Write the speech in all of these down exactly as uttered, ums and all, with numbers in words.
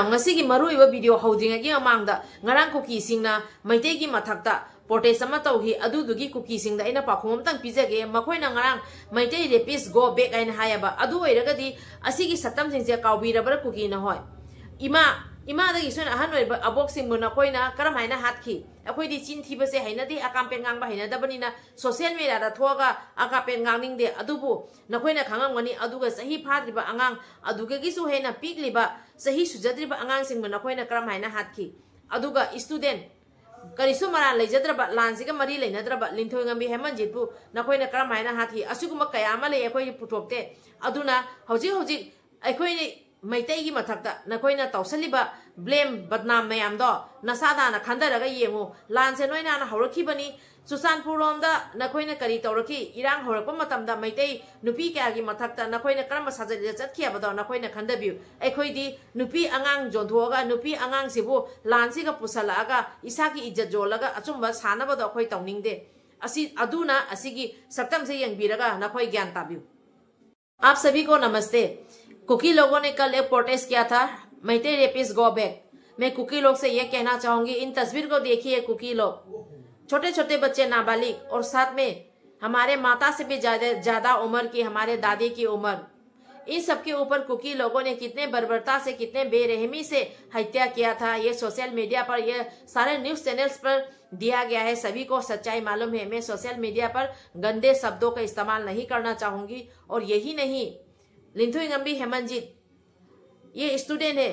ꯉꯁꯤꯒꯤ ꯃꯔꯨꯑꯣꯏꯕ ꯚꯤꯗꯤꯑꯣ ꯍꯧꯗ꯭ꯔꯤꯉꯩꯒꯤ ꯃꯃꯥꯡꯗ ꯉꯔꯥꯡ ꯀꯨꯀꯤꯁꯤꯡꯅ ꯃꯩꯇꯩꯒꯤ ꯃꯊꯛꯇ ꯄ꯭ꯔꯣꯇꯦꯁ ꯑꯃ ꯇꯧꯈꯤ꯫ ꯑꯗꯨꯗꯨꯒꯤ ꯀꯨꯀꯤꯁꯤꯡꯗ ꯑꯩꯅ ꯄꯥꯎꯈꯨꯝ ꯑꯃꯇꯪ ꯄꯤꯖꯒꯦ꯫ ꯃꯈꯣꯏꯅ ꯉꯔꯥꯡ "ꯃꯩꯇꯩ ꯔꯦꯄꯤꯁ ꯒꯣ ꯕꯦꯛ" ꯍꯥꯏꯅ ꯍꯥꯏꯌꯦꯕ꯫ ꯑꯗꯨ ꯑꯣꯏꯔꯒꯗꯤ ꯑꯁꯤꯒꯤ ꯁꯛꯇꯝꯁꯤꯡꯁꯦ ꯀꯥꯎꯕꯤꯔꯕ꯭ꯔꯥ ꯀꯨꯀꯤꯅ ꯍꯣꯏ? ꯏꯃꯥ, ꯏꯃꯥꯗꯒꯤꯁꯨ ꯍꯦꯟꯅ ꯑꯍꯟ ꯑꯣꯏꯔꯕ ꯑꯕꯣꯛꯁꯤꯡꯕꯨ ꯅꯈꯣꯏꯅ ꯀꯔꯝ ꯍꯥꯏꯅ ꯍꯥꯠꯈꯤ? ꯑꯩꯈꯣꯏꯗꯤ ꯆꯤꯟ ꯊꯤꯕꯁꯦ ꯍꯩꯅꯗꯦ, ꯑꯀꯥꯝꯄꯦꯟ ꯉꯥꯡꯕ ꯍꯩꯅꯗꯕꯅꯤꯅ ꯁꯣꯁꯤꯌꯦꯜ ꯃꯦꯗꯤꯌꯥꯗ ꯊꯣꯛꯑꯒ ꯑꯀꯥꯝꯄꯦꯟ ꯉꯥꯡꯅꯤꯡꯗꯦ꯫ ꯑꯗꯨꯕꯨ ꯅꯈꯣꯏꯅ ꯈꯪꯉꯝꯒꯅꯤ, ꯑꯗꯨꯒ ꯆꯍꯤ ꯐꯥꯗ꯭ꯔꯤꯕ ꯑꯉꯥꯡ, ꯑꯗꯨꯗꯒꯤꯁꯨ ꯍꯦꯟꯅ ꯄꯤꯛꯂꯤꯕ, ꯆꯍꯤ ꯁꯨꯖꯗ꯭ꯔꯤꯕ ꯑꯉꯥꯡꯁꯤꯡꯕꯨ ꯅꯈꯣꯏꯅ ꯀꯔꯝ ꯍꯥꯏꯅ ꯍꯥꯠꯈꯤ? ꯑꯗꯨꯒ ꯁ꯭ꯇꯨꯗꯦꯟ, ꯀꯔꯤꯁꯨ ꯃꯔꯥꯜ ꯂꯩꯖꯗ꯭ꯔꯕ, ꯂꯥꯟꯁꯤꯒ ꯃꯔꯤ ꯂꯩꯅꯗ꯭ꯔꯕ ꯂꯤꯟꯊꯣꯏꯉꯝꯕꯤ ꯍꯦꯃꯟꯖꯤꯠꯄꯨ ꯅꯈꯣꯏꯅ ꯀꯔꯝ ꯍꯥꯏꯅ ꯍꯥꯠꯈꯤ? ꯑꯁꯤꯒꯨꯝꯕ ꯀꯌꯥ ꯑꯃ ꯂꯩ, ꯑꯩꯈꯣꯏ ꯄꯨꯊꯣꯛꯇꯦ꯫ ꯑꯗꯨꯅ ꯍꯧꯖꯤꯛ ꯍꯧꯖꯤꯛ ꯑꯩꯈꯣꯏ ꯃꯩꯇꯩꯒꯤ ꯃꯊꯛꯇ ꯅꯈꯣꯏꯅ ꯇꯧꯁꯜꯂꯤꯕ ꯕ꯭ꯂꯦꯝ, ꯕꯗꯅꯥꯝ ꯃꯌꯥꯝꯗꯣ ꯅꯁꯥꯗ ꯍꯥꯟꯅ ꯈꯟꯊꯔꯒ ꯌꯦꯡꯉꯨ꯫ ꯂꯥꯟꯁꯦ ꯅꯣꯏꯅ ꯍꯥꯟꯅ ꯍꯧꯔꯛꯈꯤꯕꯅꯤ꯫ ꯆꯨꯔꯆꯥꯟꯄꯨꯔ ꯂꯣꯝꯗ ꯅꯈꯣꯏꯅ ꯀꯔꯤ ꯇꯧꯔꯛꯈꯤ? ꯏꯔꯥꯡ ꯍꯧꯔꯛꯄ ꯃꯇꯝꯗ ꯃꯩꯇꯩ ꯅꯨꯄꯤ ꯀꯌꯥꯒꯤ ꯃꯊꯛꯇ ꯅꯈꯣꯏꯅ ꯀꯔꯝꯕ ꯁꯥꯖꯠ ꯂꯤꯆꯠ ꯆꯠꯈꯤ ꯍꯥꯏꯕꯗꯣ ꯅꯈꯣꯏꯅ ꯈꯟꯊꯕꯤꯌꯨ꯫ ꯑꯩꯈꯣꯏꯗꯤ ꯅꯨꯄꯤ ꯑꯉꯥꯡ ꯌꯣꯟꯊꯣꯛꯑꯒ ꯅꯨꯄꯤ ꯑꯉꯥꯡꯁꯤꯕꯨ ꯂꯥꯟꯁꯤꯒ ꯄꯨꯁꯜꯂꯛꯑꯒ ꯏꯁꯥꯒꯤ ꯏꯖꯠ ꯌꯣꯜꯂꯒ ꯑꯆꯨꯝꯕ ꯁꯥꯟꯅꯕꯗꯣ ꯑꯩꯈꯣꯏ ꯇꯧꯅꯤꯡꯗꯦ꯫ ꯑꯁꯤ, ꯑꯗꯨꯅ ꯑꯁꯤꯒꯤ ꯁꯛꯇꯝꯁꯦ ꯌꯦꯡꯕꯤꯔꯒ ꯅꯈꯣꯏ ꯒ꯭ꯌꯥꯟ ꯇꯥꯕꯤꯌꯨ꯫ आप सभी को नमस्ते। कुकी लोगों ने कल एक प्रोटेस्ट किया था, मैतेई रेपिस्ट गो बैक। मैं कुकी लोग से ये कहना चाहूंगी, इन तस्वीर को देखिए कुकी लोग, छोटे छोटे बच्चे नाबालिग और साथ में हमारे माता से भी ज्यादा ज्यादा उम्र की हमारे दादी की उम्र, इन सबके ऊपर कुकी लोगों ने कितने बर्बरता से, कितने बेरहमी से हत्या किया था। ये सोशल मीडिया पर, ये सारे न्यूज़ चैनल्स पर दिया गया है, सभी को सच्चाई मालूम है। मैं सोशल मीडिया पर गंदे शब्दों का इस्तेमाल नहीं करना चाहूंगी। और यही नहीं, लिंथुई नंबी हेमनजीत, ये स्टूडेंट है,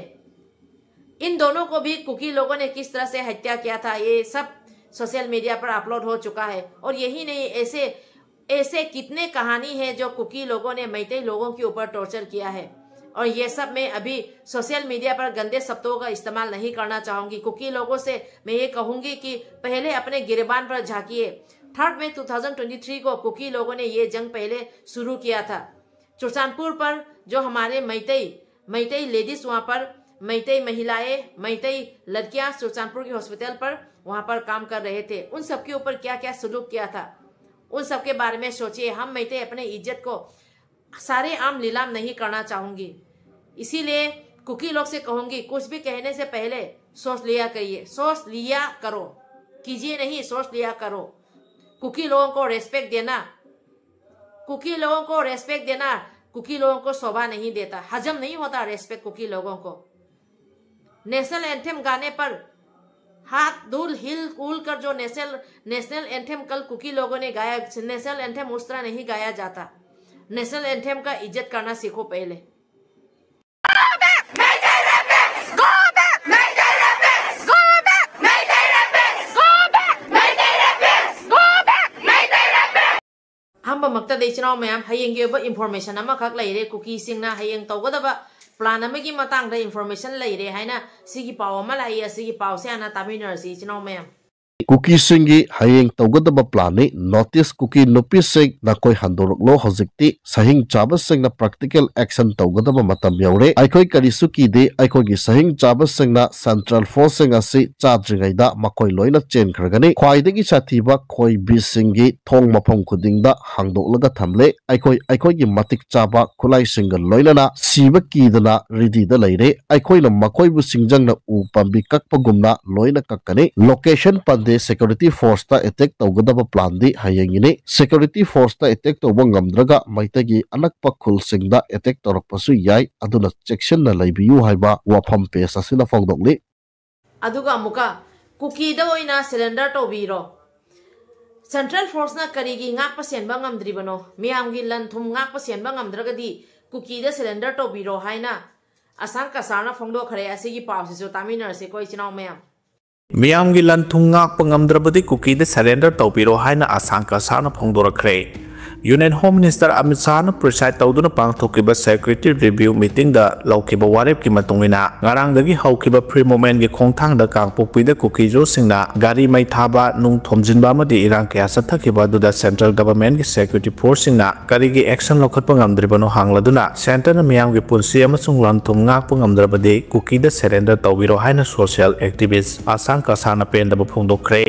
इन दोनों को भी कुकी लोगों ने किस तरह से हत्या किया था, ये सब सोशल मीडिया पर अपलोड हो चुका है। और यही नहीं, ऐसे ऐसे कितने कहानी है जो कुकी लोगों ने मैतेई लोगों के ऊपर टॉर्चर किया है। और ये सब मैं अभी सोशल मीडिया पर गंदे शब्दों का इस्तेमाल नहीं करना चाहूंगी। कुकी लोगों से मैं ये कहूंगी कि पहले अपने गिरेबान पर झांकिए। थर्ड मई टू थाउजेंड ट्वेंटी थ्री को कुकी लोगों ने ये जंग पहले शुरू किया था। चुरचानपुर पर जो हमारे मैतेई, मैतेई लेडीज वहाँ पर, मैतेई महिलाएं, मैतेई लड़कियां चुरचानपुर के हॉस्पिटल पर वहाँ पर काम कर रहे थे, उन सबके ऊपर क्या क्या सुलूक किया था, उन सब के बारे में सोचिए। हम मैतेई अपने इज्जत को सारे आम लीलाम नहीं करना चाहूंगी। इसीलिए कुकी लोग से कहूंगी, कुछ भी कहने से पहले सोच लिया करिए, सोच लिया करो, कीजिए नहीं, सोच लिया करो। कुकी लोगों को रेस्पेक्ट देना, कुकी लोगों को रेस्पेक्ट देना कुकी लोगों को शोभा नहीं देता, हजम नहीं होता रेस्पेक्ट कुकी लोगों को। नेशनल एंथम गाने पर हाथ धूल हिल उल कर जो नेशनल नेशनल एंथम कल कुकी लोगों ने गाया, नेशनल एंथम उस तरह नहीं गाया जाता। नेशनल एंथम का इज्जत करना सीखो पहले। ꯑꯍꯥꯟꯕꯃꯛꯇꯗ ꯏꯆꯤꯟ ꯏꯅꯥꯎ ꯃꯌꯥꯝ, ꯍꯌꯦꯡꯒꯤ ꯑꯣꯏꯕ ꯏꯟꯐꯣꯔꯃꯦꯁꯟ ꯑꯃꯈꯛ ꯂꯩꯔꯦ꯫ ꯀꯨꯀꯤꯁꯤꯡꯅ ꯍꯌꯦꯡ ꯇꯧꯒꯗꯕ ꯄ꯭ꯂꯥꯟ ꯑꯃꯒꯤ ꯃꯇꯥꯡꯗ ꯏꯟꯐꯣꯔꯃꯦꯁꯟ ꯂꯩꯔꯦ ꯍꯥꯏꯅ ꯁꯤꯒꯤ ꯄꯥꯎ ꯑꯃ ꯂꯥꯛꯏ꯫ ꯑꯁꯤꯒꯤ ꯄꯥꯎꯁꯦ ꯍꯥꯟꯅ ꯇꯥꯃꯤꯟꯅꯔꯁꯤ ꯏꯆꯤꯟ ꯏꯅꯥꯎ ꯃꯌꯥꯝ꯫ ꯀꯨꯀꯤꯁꯤꯡꯒꯤ ꯍꯌꯦꯡ ꯇꯧꯒꯗꯕ ꯄ꯭ꯂꯥꯟꯅꯤ꯫ ꯅꯣꯇꯤꯁ: ꯀꯨꯀꯤ ꯅꯨꯄꯤꯁꯤꯡ, ꯅꯈꯣꯏ ꯍꯟꯗꯣꯔꯛꯂꯣ꯫ ꯍꯧꯖꯤꯛꯇꯤ ꯁꯍꯤꯡ ꯆꯥꯕꯁꯤꯡꯅ ꯄ꯭ꯔꯦꯛꯇꯤꯀꯦꯜ ꯑꯦꯛꯁꯟ ꯇꯧꯒꯗꯕ ꯃꯇꯝ ꯌꯧꯔꯦ꯫ ꯑꯩꯈꯣꯏ ꯀꯔꯤꯁꯨ ꯀꯤꯗꯦ꯫ ꯑꯩꯈꯣꯏꯒꯤ ꯁꯍꯤꯡ ꯆꯥꯕꯁꯤꯡꯅ ꯁꯦꯟꯇ꯭ꯔꯦꯜ ꯐꯣꯔꯁꯁꯤꯡ ꯑꯁꯤ ꯆꯥꯗ꯭ꯔꯤꯉꯩꯗ ꯃꯈꯣꯏ ꯂꯣꯏꯅ ꯆꯦꯟꯈ꯭ꯔꯒꯅꯤ꯫ ꯈ꯭ꯋꯥꯏꯗꯒꯤ ꯁꯥꯊꯤꯕ ꯈꯣꯏꯕꯤꯁꯤꯡꯒꯤ ꯊꯣꯡ ꯃꯐꯝ ꯈꯨꯗꯤꯡꯗ ꯍꯥꯡꯗꯣꯛꯂꯒ ꯊꯝꯂꯦ꯫ ꯑꯩꯈꯣꯏ ꯑꯩꯈꯣꯏꯒꯤ ꯃꯇꯤꯛ ꯆꯥꯕ ꯈꯨꯠꯂꯥꯏꯁꯤꯡꯒ ꯂꯣꯏꯅꯅ ꯁꯤꯕ ꯀꯤꯗꯅ ꯔꯦꯗꯤꯗ ꯂꯩꯔꯦ꯫ ꯑꯩꯈꯣꯏꯅ ꯃꯈꯣꯏꯕꯨ ꯁꯤꯡꯖꯪꯅ ꯎ ꯄꯥꯝꯕꯤ ꯀꯛꯄꯒꯨꯝꯅ ꯂꯣꯏꯅ ꯀꯛꯀꯅꯤ꯫ ꯂꯣꯀꯦꯁꯟ ꯄꯟꯗꯦ꯫ ꯁꯦꯀ꯭ꯌꯨꯔꯤꯇꯤ ꯐꯣꯔꯁꯇ ꯑꯦꯇꯦꯛ ꯇꯧꯒꯗꯕ ꯄ꯭ꯂꯥꯟꯗꯤ ꯍꯌꯦꯡꯒꯤꯅꯤ꯫ ꯁꯦꯀ꯭ꯌꯨꯔꯤꯇꯤ ꯐꯣꯔꯁꯇ ꯑꯦꯇꯦꯛ ꯇꯧꯕ ꯉꯝꯗ꯭ꯔꯒ ꯃꯩꯇꯩꯒꯤ ꯑꯅꯛꯄ ꯈꯨꯜꯁꯤꯡꯗ ꯑꯦꯇꯦꯛ ꯇꯧꯔꯛꯄꯁꯨ ꯌꯥꯏ꯫ ꯑꯗꯨꯅ ꯆꯦꯛꯁꯤꯟꯅ ꯂꯩꯕꯤꯌꯨ ꯍꯥꯏꯕ ꯋꯥꯐꯝ ꯄꯦꯖ ꯑꯁꯤꯅ ꯐꯣꯡꯗꯣꯛꯂꯤ꯫ ꯑꯗꯨꯒ ꯑꯃꯨꯛꯀ ꯀꯨꯀꯤꯗ ꯑꯣꯏꯅ ꯁꯔꯦꯟꯗꯔ ꯇꯧꯕꯤꯔꯣ꯫ ꯁꯦꯟꯇ꯭ꯔꯦꯜ ꯐꯣꯔꯁꯅ ꯀꯔꯤꯒꯤ ꯉꯥꯛꯄ ꯁꯦꯟꯕ ꯉꯝꯗ꯭ꯔꯤꯕꯅꯣ? ꯃꯤꯌꯥꯝꯒꯤ ꯂꯟ ꯊꯨꯝ ꯉꯥꯛꯄ ꯁꯦꯟꯕ ꯉꯝꯗ꯭ꯔꯒꯗꯤ ꯀꯨꯀꯤꯗ ꯁꯔꯦꯟꯗꯔ ꯇꯧꯕꯤꯔꯣ ꯍꯥꯏꯅ ꯑꯁꯥꯡ ꯀꯁꯥꯔꯅ ꯐꯣꯡꯗꯣꯛꯈ꯭ꯔꯦ꯫ ꯑꯁꯤꯒꯤ ꯄꯥꯎꯁꯤꯁꯨ ꯇꯥꯃꯤꯟꯅꯔꯁꯤꯀꯣ ꯏꯆꯤꯟ ꯏꯅꯥꯎ ꯃꯌꯥꯝ꯫ ꯃꯤꯌꯥꯝꯒꯤ ꯂꯟ ꯊꯨꯝ ꯉꯥꯛꯄ ꯉꯝꯗ꯭ꯔꯕꯗꯤ ꯀꯨꯀꯤꯗ ꯁꯔꯦꯟꯗꯔ ꯇꯧꯕꯤꯔꯣ ꯍꯥꯏꯅ ꯑꯁꯥꯡ ꯀꯁꯥꯔꯅ ꯐꯣꯡꯗꯣꯔꯛꯈ꯭ꯔꯦ꯫ ꯌꯨꯅꯤꯌꯟ ꯍꯣꯝ ꯃꯤꯅꯤꯁꯇꯔ ꯑꯃꯤꯠ ꯁꯥꯍꯅ ꯄ꯭ꯔꯤꯁꯥꯏꯗ ꯇꯧꯗꯨꯅ ꯄꯥꯡꯊꯣꯛꯈꯤꯕ ꯁꯦꯀ꯭ꯌꯨꯔꯤꯇꯤ ꯔꯤꯚꯤꯌꯨ ꯃꯤꯇꯤꯡꯗ ꯂꯧꯈꯤꯕ ꯋꯥꯔꯦꯞꯀꯤ ꯃꯇꯨꯡ ꯏꯟꯅ, ꯉꯔꯥꯡꯗꯒꯤ ꯍꯧꯈꯤꯕ ꯐ꯭ꯔꯤ ꯃꯨꯚꯃꯦꯟꯒꯤ ꯈꯣꯡꯊꯥꯡꯗ ꯀꯥꯡꯄꯣꯛꯄꯤꯗ ꯀꯨꯀꯤ ꯖꯣꯁꯤꯡꯅ ꯒꯥꯔꯤ ꯃꯩ ꯊꯥꯕ, ꯅꯨꯡ ꯊꯣꯝꯖꯤꯟꯕ ꯑꯃꯗꯤ ꯏꯔꯥꯡ ꯀꯌꯥ ꯆꯠꯊꯈꯤꯕ ꯑꯗꯨꯗ ꯁꯦꯟꯇ꯭ꯔꯦꯜ ꯒꯚꯔꯟꯃꯦꯟꯠꯀꯤ ꯁꯦꯀ꯭ꯌꯨꯔꯤꯇꯤ ꯐꯣꯔꯁꯁꯤꯡꯅ ꯀꯔꯤꯒꯤ ꯑꯦꯛꯁꯟ ꯂꯧꯈꯠꯄ ꯉꯝꯗ꯭ꯔꯤꯕꯅꯣ ꯍꯥꯡꯂꯗꯨꯅ, ꯁꯦꯟꯇꯔꯅ ꯃꯤꯌꯥꯝꯒꯤ ꯄꯨꯟꯁꯤ ꯑꯃꯁꯨꯡ ꯂꯟ ꯊꯨꯝ ꯉꯥꯛꯄ ꯉꯝꯗ꯭ꯔꯕꯗꯤ ꯀꯨꯀꯤꯗ ꯁꯔꯦꯟꯗꯔ ꯇꯧꯕꯤꯔꯣ ꯍꯥꯏꯅ ꯁꯣꯁꯤꯌꯦꯜ ꯑꯦꯛꯇꯤꯚꯤꯁ꯭ꯠ ꯑꯁꯥꯡ ꯀꯁꯥꯔꯅ ꯄꯦꯟꯗꯕ ꯐꯣꯡꯗꯣꯛꯈ꯭ꯔꯦ꯫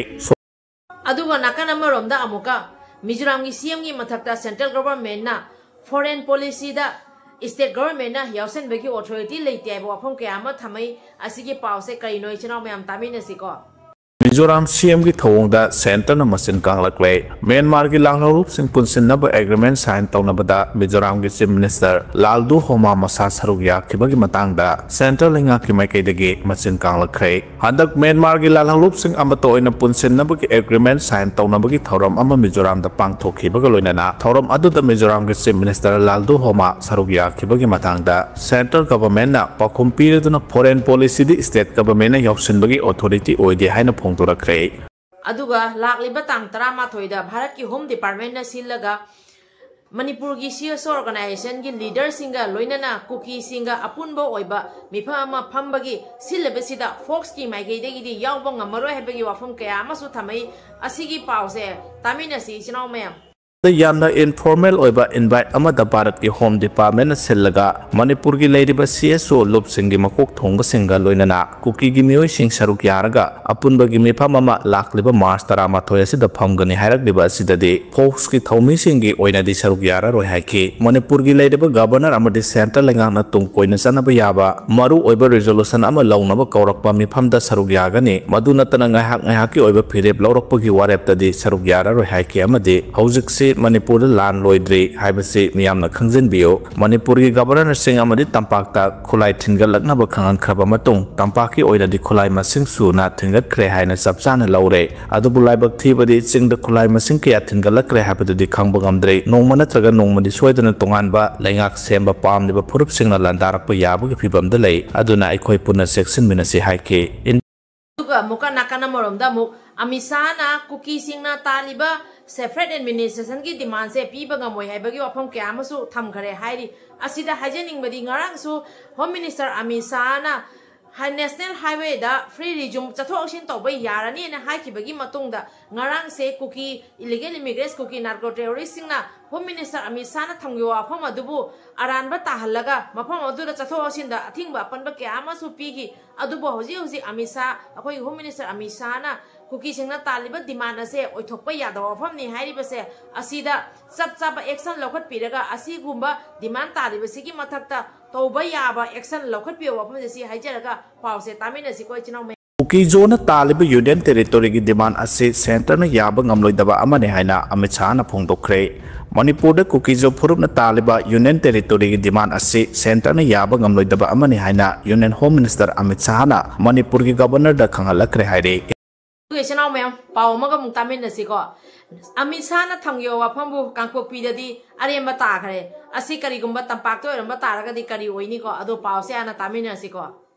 ꯑꯗꯨꯒ ꯅꯥꯀꯟ ꯑꯃꯔꯣꯝꯗ ꯑꯃꯨꯛꯀ ꯃꯤꯖꯣꯔꯥꯝꯒꯤ ꯁꯤ ꯑꯦꯝꯒꯤ ꯃꯊꯛꯇ ꯁꯦꯟꯇ꯭ꯔꯦꯜ ꯒꯚꯔꯟꯃꯦꯟꯠꯅ ꯐꯣꯔꯦꯟ ꯄꯣꯂꯤꯁꯤꯗ state government ꯅ ꯌꯥꯎꯁꯟꯕꯒꯤ authority ꯂꯩꯇꯦ ꯍꯥꯏꯕ ꯋꯥꯐꯝ ꯀꯌꯥ ꯑꯃ ꯊꯝꯃꯛꯏ꯫ ꯑꯁꯤꯒꯤ ꯄꯥꯎꯁꯦ ꯀꯔꯤꯅꯣ, ꯏꯆꯤꯟ ꯏꯅꯥꯎ ꯃꯌꯥꯝ ꯇꯥꯃꯤꯟꯅꯁꯤꯀꯣ꯫ ꯃꯤꯖꯣꯔꯥꯝ ꯁꯤ ꯑꯦꯝꯒꯤ ꯊꯧꯑꯣꯡꯗ ꯁꯦꯟꯇꯔꯅ ꯃꯆꯤꯟ ꯀꯥꯡꯂꯛꯂꯦ꯫ ꯃ꯭ꯌꯥꯟꯃꯥꯔꯒꯤ ꯂꯥꯜꯍꯧꯂꯨꯞꯁꯤꯡ ꯄꯨꯟꯁꯤꯟꯅꯕ agreement sign ꯇꯧꯅꯕꯗ ꯃꯤꯖꯣꯔꯥꯝꯒꯤ Chief Minister ꯂꯥꯜꯗꯨ ꯍꯣꯃꯥ ꯃꯁꯥ ꯁꯔꯨꯛ ꯌꯥꯈꯤꯕꯒꯤ ꯃꯇꯥꯡꯗ ꯁꯦꯟꯇꯔ ꯂꯩꯉꯥꯛꯀꯤ ꯃꯥꯏꯀꯩꯗꯒꯤ ꯃꯆꯤꯟ ꯀꯥꯡꯂꯛꯈ꯭ꯔꯦ꯫ ꯍꯟꯗꯛ ꯃ꯭ꯌꯥꯟꯃꯥꯔꯒꯤ ꯂꯥꯜꯍꯧꯂꯨꯞꯁꯤꯡ ꯑꯃꯠꯇ ꯑꯣꯏꯅ ꯄꯨꯟꯁꯤꯟꯅꯕꯒꯤ agreement sign ꯇꯧꯅꯕꯒꯤ ꯊꯧꯔꯝ ꯑꯃ ꯃꯤꯖꯣꯔꯥꯝꯗ ꯄꯥꯡꯊꯣꯛꯈꯤꯕꯒ ꯂꯣꯏꯅꯅ ꯊꯧꯔꯝ ꯑꯗꯨꯗ ꯃꯤꯖꯣꯔꯥꯝꯒꯤ Chief Minister ꯂꯥꯜꯗꯨ ꯍꯣꯃꯥ ꯁꯔꯨꯛ ꯌꯥꯈꯤꯕꯒꯤ ꯃꯇꯥꯡꯗ ꯁꯦꯟꯇꯔ ꯒꯚꯔꯟꯃꯦꯟꯠꯅ ꯄꯥꯎꯈꯨꯝ ꯄꯤꯔꯗꯨꯅ foreign policy ꯗꯤ state government ꯅ ꯌꯥꯎꯁꯤꯟꯕꯒꯤ authority ꯑꯣꯏꯗꯦ ꯍꯥꯏꯅ ꯐꯣꯡꯗꯣꯔꯛꯈ꯭ꯔꯦ꯫ ꯑꯗꯨꯒ ꯂꯥꯛꯂꯤꯕ ꯇꯥꯡ ꯇꯔꯥꯃꯥꯊꯣꯏꯗ ꯚꯥꯔꯠꯀꯤ Home Department ꯅ ꯁꯤꯜꯂꯒ ꯃꯅꯤꯄꯨꯔꯒꯤ C S O organization ꯒꯤ leader ꯁꯤꯡꯒ ꯂꯣꯏꯅꯅ ꯀꯨꯀꯤꯁꯤꯡꯒ ꯑꯄꯨꯟꯕ ꯑꯣꯏꯕ ꯃꯤꯐꯝ ꯑꯃ ꯐꯝꯕꯒꯤ ꯁꯤꯜꯂꯤꯕꯁꯤꯗ force ꯀꯤ ꯃꯥꯏꯀꯩꯗꯒꯤꯗꯤ ꯌꯥꯎꯕ ꯉꯝꯃꯔꯣꯏ ꯍꯥꯏꯕꯒꯤ ꯋꯥꯐꯝ ꯀꯌꯥ ꯑꯃꯁꯨ ꯊꯝꯃꯛꯏ꯫ ꯑꯁꯤꯒꯤ ꯄꯥꯎꯁꯦ ꯇꯥꯃꯤꯟꯅꯁꯤ, ꯏꯆꯤꯟ ꯏꯅꯥꯎ ꯃꯌꯥꯝ꯫ ꯌꯥꯝꯅ informal ꯑꯣꯏꯕ invite ꯑꯃꯗ ꯚꯥꯔꯠꯀꯤ Home Department ꯅ ꯁꯤꯜꯂꯒ ꯃꯅꯤꯄꯨꯔꯒꯤ ꯂꯩꯔꯤꯕ C S O ꯂꯨꯞꯁꯤꯡꯒꯤ ꯃꯀꯣꯛ ꯊꯣꯡꯕꯁꯤꯡꯒ ꯂꯣꯏꯅꯅ ꯀꯨꯀꯤꯒꯤ ꯃꯤꯑꯣꯏꯁꯤꯡ ꯁꯔꯨꯛ ꯌꯥꯔꯒ ꯑꯄꯨꯟꯕꯒꯤ ꯃꯤꯐꯝ ꯑꯃ ꯂꯥꯛꯂꯤꯕ ꯃꯥꯔꯆ ꯇꯔꯥꯃꯥꯊꯣꯏ ꯑꯁꯤꯗ ꯐꯝꯒꯅꯤ ꯍꯥꯏꯔꯛꯂꯤꯕ ꯑꯁꯤꯗꯗꯤ force ꯀꯤ ꯊꯧꯃꯤꯁꯤꯡꯒꯤ ꯑꯣꯏꯅꯗꯤ ꯁꯔꯨꯛ ꯌꯥꯔꯔꯣꯏ ꯍꯥꯏꯈꯤ꯫ ꯃꯅꯤꯄꯨꯔꯒꯤ ꯂꯩꯔꯤꯕ ꯒꯚꯔꯅꯔ ꯑꯃꯗꯤ ꯁꯦꯟꯇꯔ ꯂꯩꯉꯥꯛꯅ ꯇꯨꯡ ꯀꯣꯏꯅ ꯆꯠꯅꯕ ꯌꯥꯕ ꯃꯔꯨ ꯑꯣꯏꯕ resolution ꯑꯃ ꯂꯧꯅꯕ ꯀꯧꯔꯛꯄ ꯃꯤꯐꯝꯗ ꯁꯔꯨꯛ ꯌꯥꯒꯅꯤ꯫ ꯃꯗꯨ ꯅꯠꯇꯅ ꯉꯥꯏꯍꯥꯛ ꯉꯥꯏꯍꯥꯛꯀꯤ ꯑꯣꯏꯕ ꯐꯤꯔꯦꯞ ꯂꯧꯔꯛꯄꯒꯤ ꯋꯥꯔꯦꯞꯇꯗꯤ ꯁꯔꯨꯛ ꯌꯥꯔꯔꯣꯏ ꯍꯥꯏꯈꯤ꯫ ꯑꯃꯗꯤ ꯍꯧꯖꯤꯛꯁꯤ ꯃꯅꯤꯄꯨꯔꯗ ꯂꯥꯟ ꯂꯣꯏꯗ꯭ꯔꯤ ꯍꯥꯏꯕꯁꯤ ꯃꯤꯌꯥꯝꯅ ꯈꯪꯖꯤꯟꯕꯤꯌꯨ꯫ ꯃꯅꯤꯄꯨꯔꯒꯤ ꯒꯚꯔꯅꯔꯁꯤꯡ ꯑꯃꯗꯤ ꯇꯝꯄꯥꯛꯇ ꯈꯨꯠꯂꯥꯏ ꯊꯤꯟꯒꯠꯂꯛꯅꯕ ꯈꯪꯍꯟꯈ꯭ꯔꯕ ꯃꯇꯨꯡ ꯇꯝꯄꯥꯛꯀꯤ ꯑꯣꯏꯅꯗꯤ ꯈꯨꯠꯂꯥꯏ ꯃꯁꯤꯡ ꯁꯨꯅ ꯊꯤꯟꯒꯠꯈ꯭ꯔꯦ ꯍꯥꯏꯅ ꯆꯞ ꯆꯥꯅ ꯂꯧꯔꯦ꯫ ꯑꯗꯨꯕꯨ ꯂꯥꯏꯕꯛ ꯊꯤꯕꯗꯤ ꯆꯤꯡꯗ ꯈꯨꯠꯂꯥꯏ ꯃꯁꯤꯡ ꯀꯌꯥ ꯊꯤꯟꯒꯠꯂꯛꯈ꯭ꯔꯦ ꯍꯥꯏꯕꯗꯨꯗꯤ ꯈꯪꯕ ꯉꯝꯗ꯭ꯔꯤ꯫ ꯅꯣꯡꯃ ꯅꯠꯇ꯭ꯔꯒ ꯅꯣꯡꯃꯗꯤ ꯁꯣꯏꯗꯅ ꯇꯣꯉꯥꯟꯕ ꯂꯩꯉꯥꯛ ꯁꯦꯝꯕ ꯄꯥꯝꯂꯤꯕ ꯐꯨꯔꯨꯞꯁꯤꯡꯅ ꯂꯥꯟꯗꯥꯔꯛꯄ ꯌꯥꯕꯒꯤ ꯐꯤꯕꯝꯗ ꯂꯩ꯫ ꯑꯗꯨꯅ ꯑꯩꯈꯣꯏ ꯄꯨꯟꯅ ꯆꯦꯛꯁꯤꯟꯃꯤꯟꯅꯁꯤ ꯍꯥꯏꯈꯤ꯫ ꯑꯗꯨꯒ ꯑꯃꯨꯛꯀ ꯅꯥꯀꯟ ꯑꯃꯔꯣꯝꯗ ꯑꯃꯨꯛ ꯑꯃꯤꯠ ꯁꯥꯍꯅ ꯀꯨꯀꯤꯁꯤꯡꯅ ꯇꯥꯜꯂꯤꯕ separate administration ꯒꯤ demand ꯁꯦ ꯄꯤꯕ ꯉꯝꯃꯣꯏ ꯍꯥꯏꯕꯒꯤ ꯋꯥꯐꯝ ꯀꯌꯥ ꯑꯃꯁꯨ ꯊꯝꯈꯔꯦ ꯍꯥꯏꯔꯤ꯫ ꯑꯁꯤꯗ ꯍꯥꯏꯖꯅꯤꯡꯕꯗꯤ ꯉꯔꯥꯡꯁꯨ Home Minister ꯑꯃꯤꯠ ꯁꯥꯍꯅ ꯍꯥꯏ-, ꯅꯦꯁꯅꯦꯜ ꯍꯥꯏꯋꯦꯗ ꯐ꯭ꯔꯤ ꯔꯤꯖꯨꯝ ꯆꯠꯊꯣꯛ ꯆꯠꯁꯤꯟ ꯇꯧꯕ ꯌꯥꯔꯅꯤꯅ ꯍꯥꯏꯈꯤꯕꯒꯤ ꯃꯇꯨꯡꯗ, ꯉꯔꯥꯡꯁꯦ ꯀꯨꯀꯤ ꯏꯂꯤꯒꯦꯜ ꯏꯃꯤꯒ꯭ꯔꯦꯟꯁ, ꯀꯨꯀꯤ ꯅꯥꯔꯀꯣ ꯇꯦꯔꯣꯔꯤꯁꯁꯤꯡꯅ ꯍꯣꯝ ꯃꯤꯅꯤꯁꯇꯔ ꯑꯃꯤꯠ ꯁꯥꯍꯅ ꯊꯝꯈꯤꯕ ꯋꯥꯐꯝ ꯑꯗꯨꯕꯨ ꯑꯔꯥꯟꯕ ꯇꯥꯍꯜꯂꯒ ꯃꯐꯝ ꯑꯗꯨꯗ ꯆꯠꯊꯣꯛ ꯆꯠꯁꯤꯟꯗ ꯑꯊꯤꯡꯕ ꯑꯄꯟꯕ ꯀꯌꯥ ꯑꯃꯁꯨ ꯄꯤꯈꯤ꯫ ꯑꯗꯨꯕꯨ ꯍꯧꯖꯤꯛ ꯍꯧꯖꯤꯛ ꯑꯃꯤꯠ ꯁꯥꯍ, ꯑꯩꯈꯣꯏꯒꯤ ꯍꯣꯝ ꯃꯤꯅꯤꯁꯇꯔ ꯑꯃꯤꯠ ꯁꯥꯍꯅ ꯀꯨꯀꯤꯁꯤꯡꯅ ꯇꯥꯜꯂꯤꯕ ꯗꯤꯃꯥꯟ ꯑꯁꯦ ꯑꯣꯏꯊꯣꯛꯄ ꯌꯥꯗꯕ ꯋꯥꯐꯝꯅꯤ ꯍꯥꯏꯔꯤꯕꯁꯦ ꯑꯁꯤꯗ ꯆꯞ ꯆꯥꯕ ꯑꯦꯛꯁꯟ ꯂꯧꯈꯠꯄꯤꯔꯒ ꯑꯁꯤꯒꯨꯝꯕ ꯗꯤꯃꯥꯟ ꯇꯥꯜꯂꯤꯕꯁꯤꯒꯤ ꯃꯊꯛꯇ ꯇꯧꯕ ꯌꯥꯕ ꯑꯦꯛꯁꯟ ꯂꯧꯈꯠꯄꯤꯌꯣ ꯋꯥꯐꯝꯁꯦ ꯁꯤ ꯍꯥꯏꯖꯔꯒ ꯄꯥꯎꯁꯦ ꯇꯥꯃꯤꯟꯅꯁꯤꯀꯣ, ꯏꯆꯤꯟ ꯏꯅꯥꯎ ꯃꯌꯥꯝ꯫ ꯀꯨꯀꯤꯖꯣꯅ ꯇꯥꯜꯂꯤꯕ ꯌꯨꯅꯤꯌꯟ ꯇꯦꯔꯤꯇꯣꯔꯤꯒꯤ ꯗꯤꯃꯥꯟ ꯑꯁꯤ ꯁꯦꯟꯇꯔꯅ ꯌꯥꯕ ꯉꯝꯂꯣꯏꯗꯕ ꯑꯃꯅꯤ ꯍꯥꯏꯅ ꯑꯃꯤꯠ ꯁꯥꯍꯅ ꯐꯣꯡꯗꯣꯛꯈ꯭ꯔꯦ꯫ ꯃꯅꯤꯄꯨꯔꯗ ꯀꯨꯀꯤꯖꯣ ꯐꯨꯔꯨꯞꯅ ꯇꯥꯜꯂꯤꯕ ꯌꯨꯅꯤꯌꯟ ꯇꯦꯔꯤꯇꯣꯔꯤꯒꯤ ꯗꯤꯃꯥꯟ ꯑꯁꯤ ꯁꯦꯟꯇꯔꯅ ꯌꯥꯕ ꯉꯝꯂꯣꯏꯗꯕ ꯑꯃꯅꯤ ꯍꯥꯏꯅ ꯌꯨꯅꯤꯌꯟ ꯍꯣꯝ ꯃꯤꯅꯤꯁꯇꯔ ꯑꯃꯤꯠ ꯁꯥꯍꯅ ꯃꯅꯤꯄꯨꯔꯒꯤ ꯒꯕꯔꯅꯔꯗ ꯈꯪꯍꯜꯂꯛꯈ꯭ꯔꯦ ꯍꯥꯏꯔꯤ꯫ ꯑꯗꯨꯒ ꯏꯆꯤꯟ ꯏꯅꯥꯎ ꯃꯌꯥꯝ, ꯄꯥꯎ ꯑꯃꯒ ꯑꯃꯨꯛ ꯇꯥꯃꯤꯟꯅꯁꯤꯀꯣ꯫ ꯑꯃꯤꯠ ꯁꯥꯍꯅ ꯊꯝꯈꯤꯕ ꯋꯥꯐꯝꯕꯨ ꯀꯥꯡꯄꯣꯛꯄꯤꯗꯗꯤ ꯑꯔꯦꯝꯕ ꯇꯥꯈ꯭ꯔꯦ꯫ ꯑꯁꯤ ꯀꯔꯤꯒꯨꯝꯕ ꯇꯝꯄꯥꯛꯇ ꯑꯣꯏꯔꯝꯕ ꯇꯥꯔꯒꯗꯤ ꯀꯔꯤ ꯑꯣꯏꯅꯤꯀꯣ? ꯑꯗꯣ ꯄꯥꯎꯁꯦ ꯍꯥꯟꯅ ꯇꯥꯃꯤꯟꯅꯁꯤꯀꯣ꯫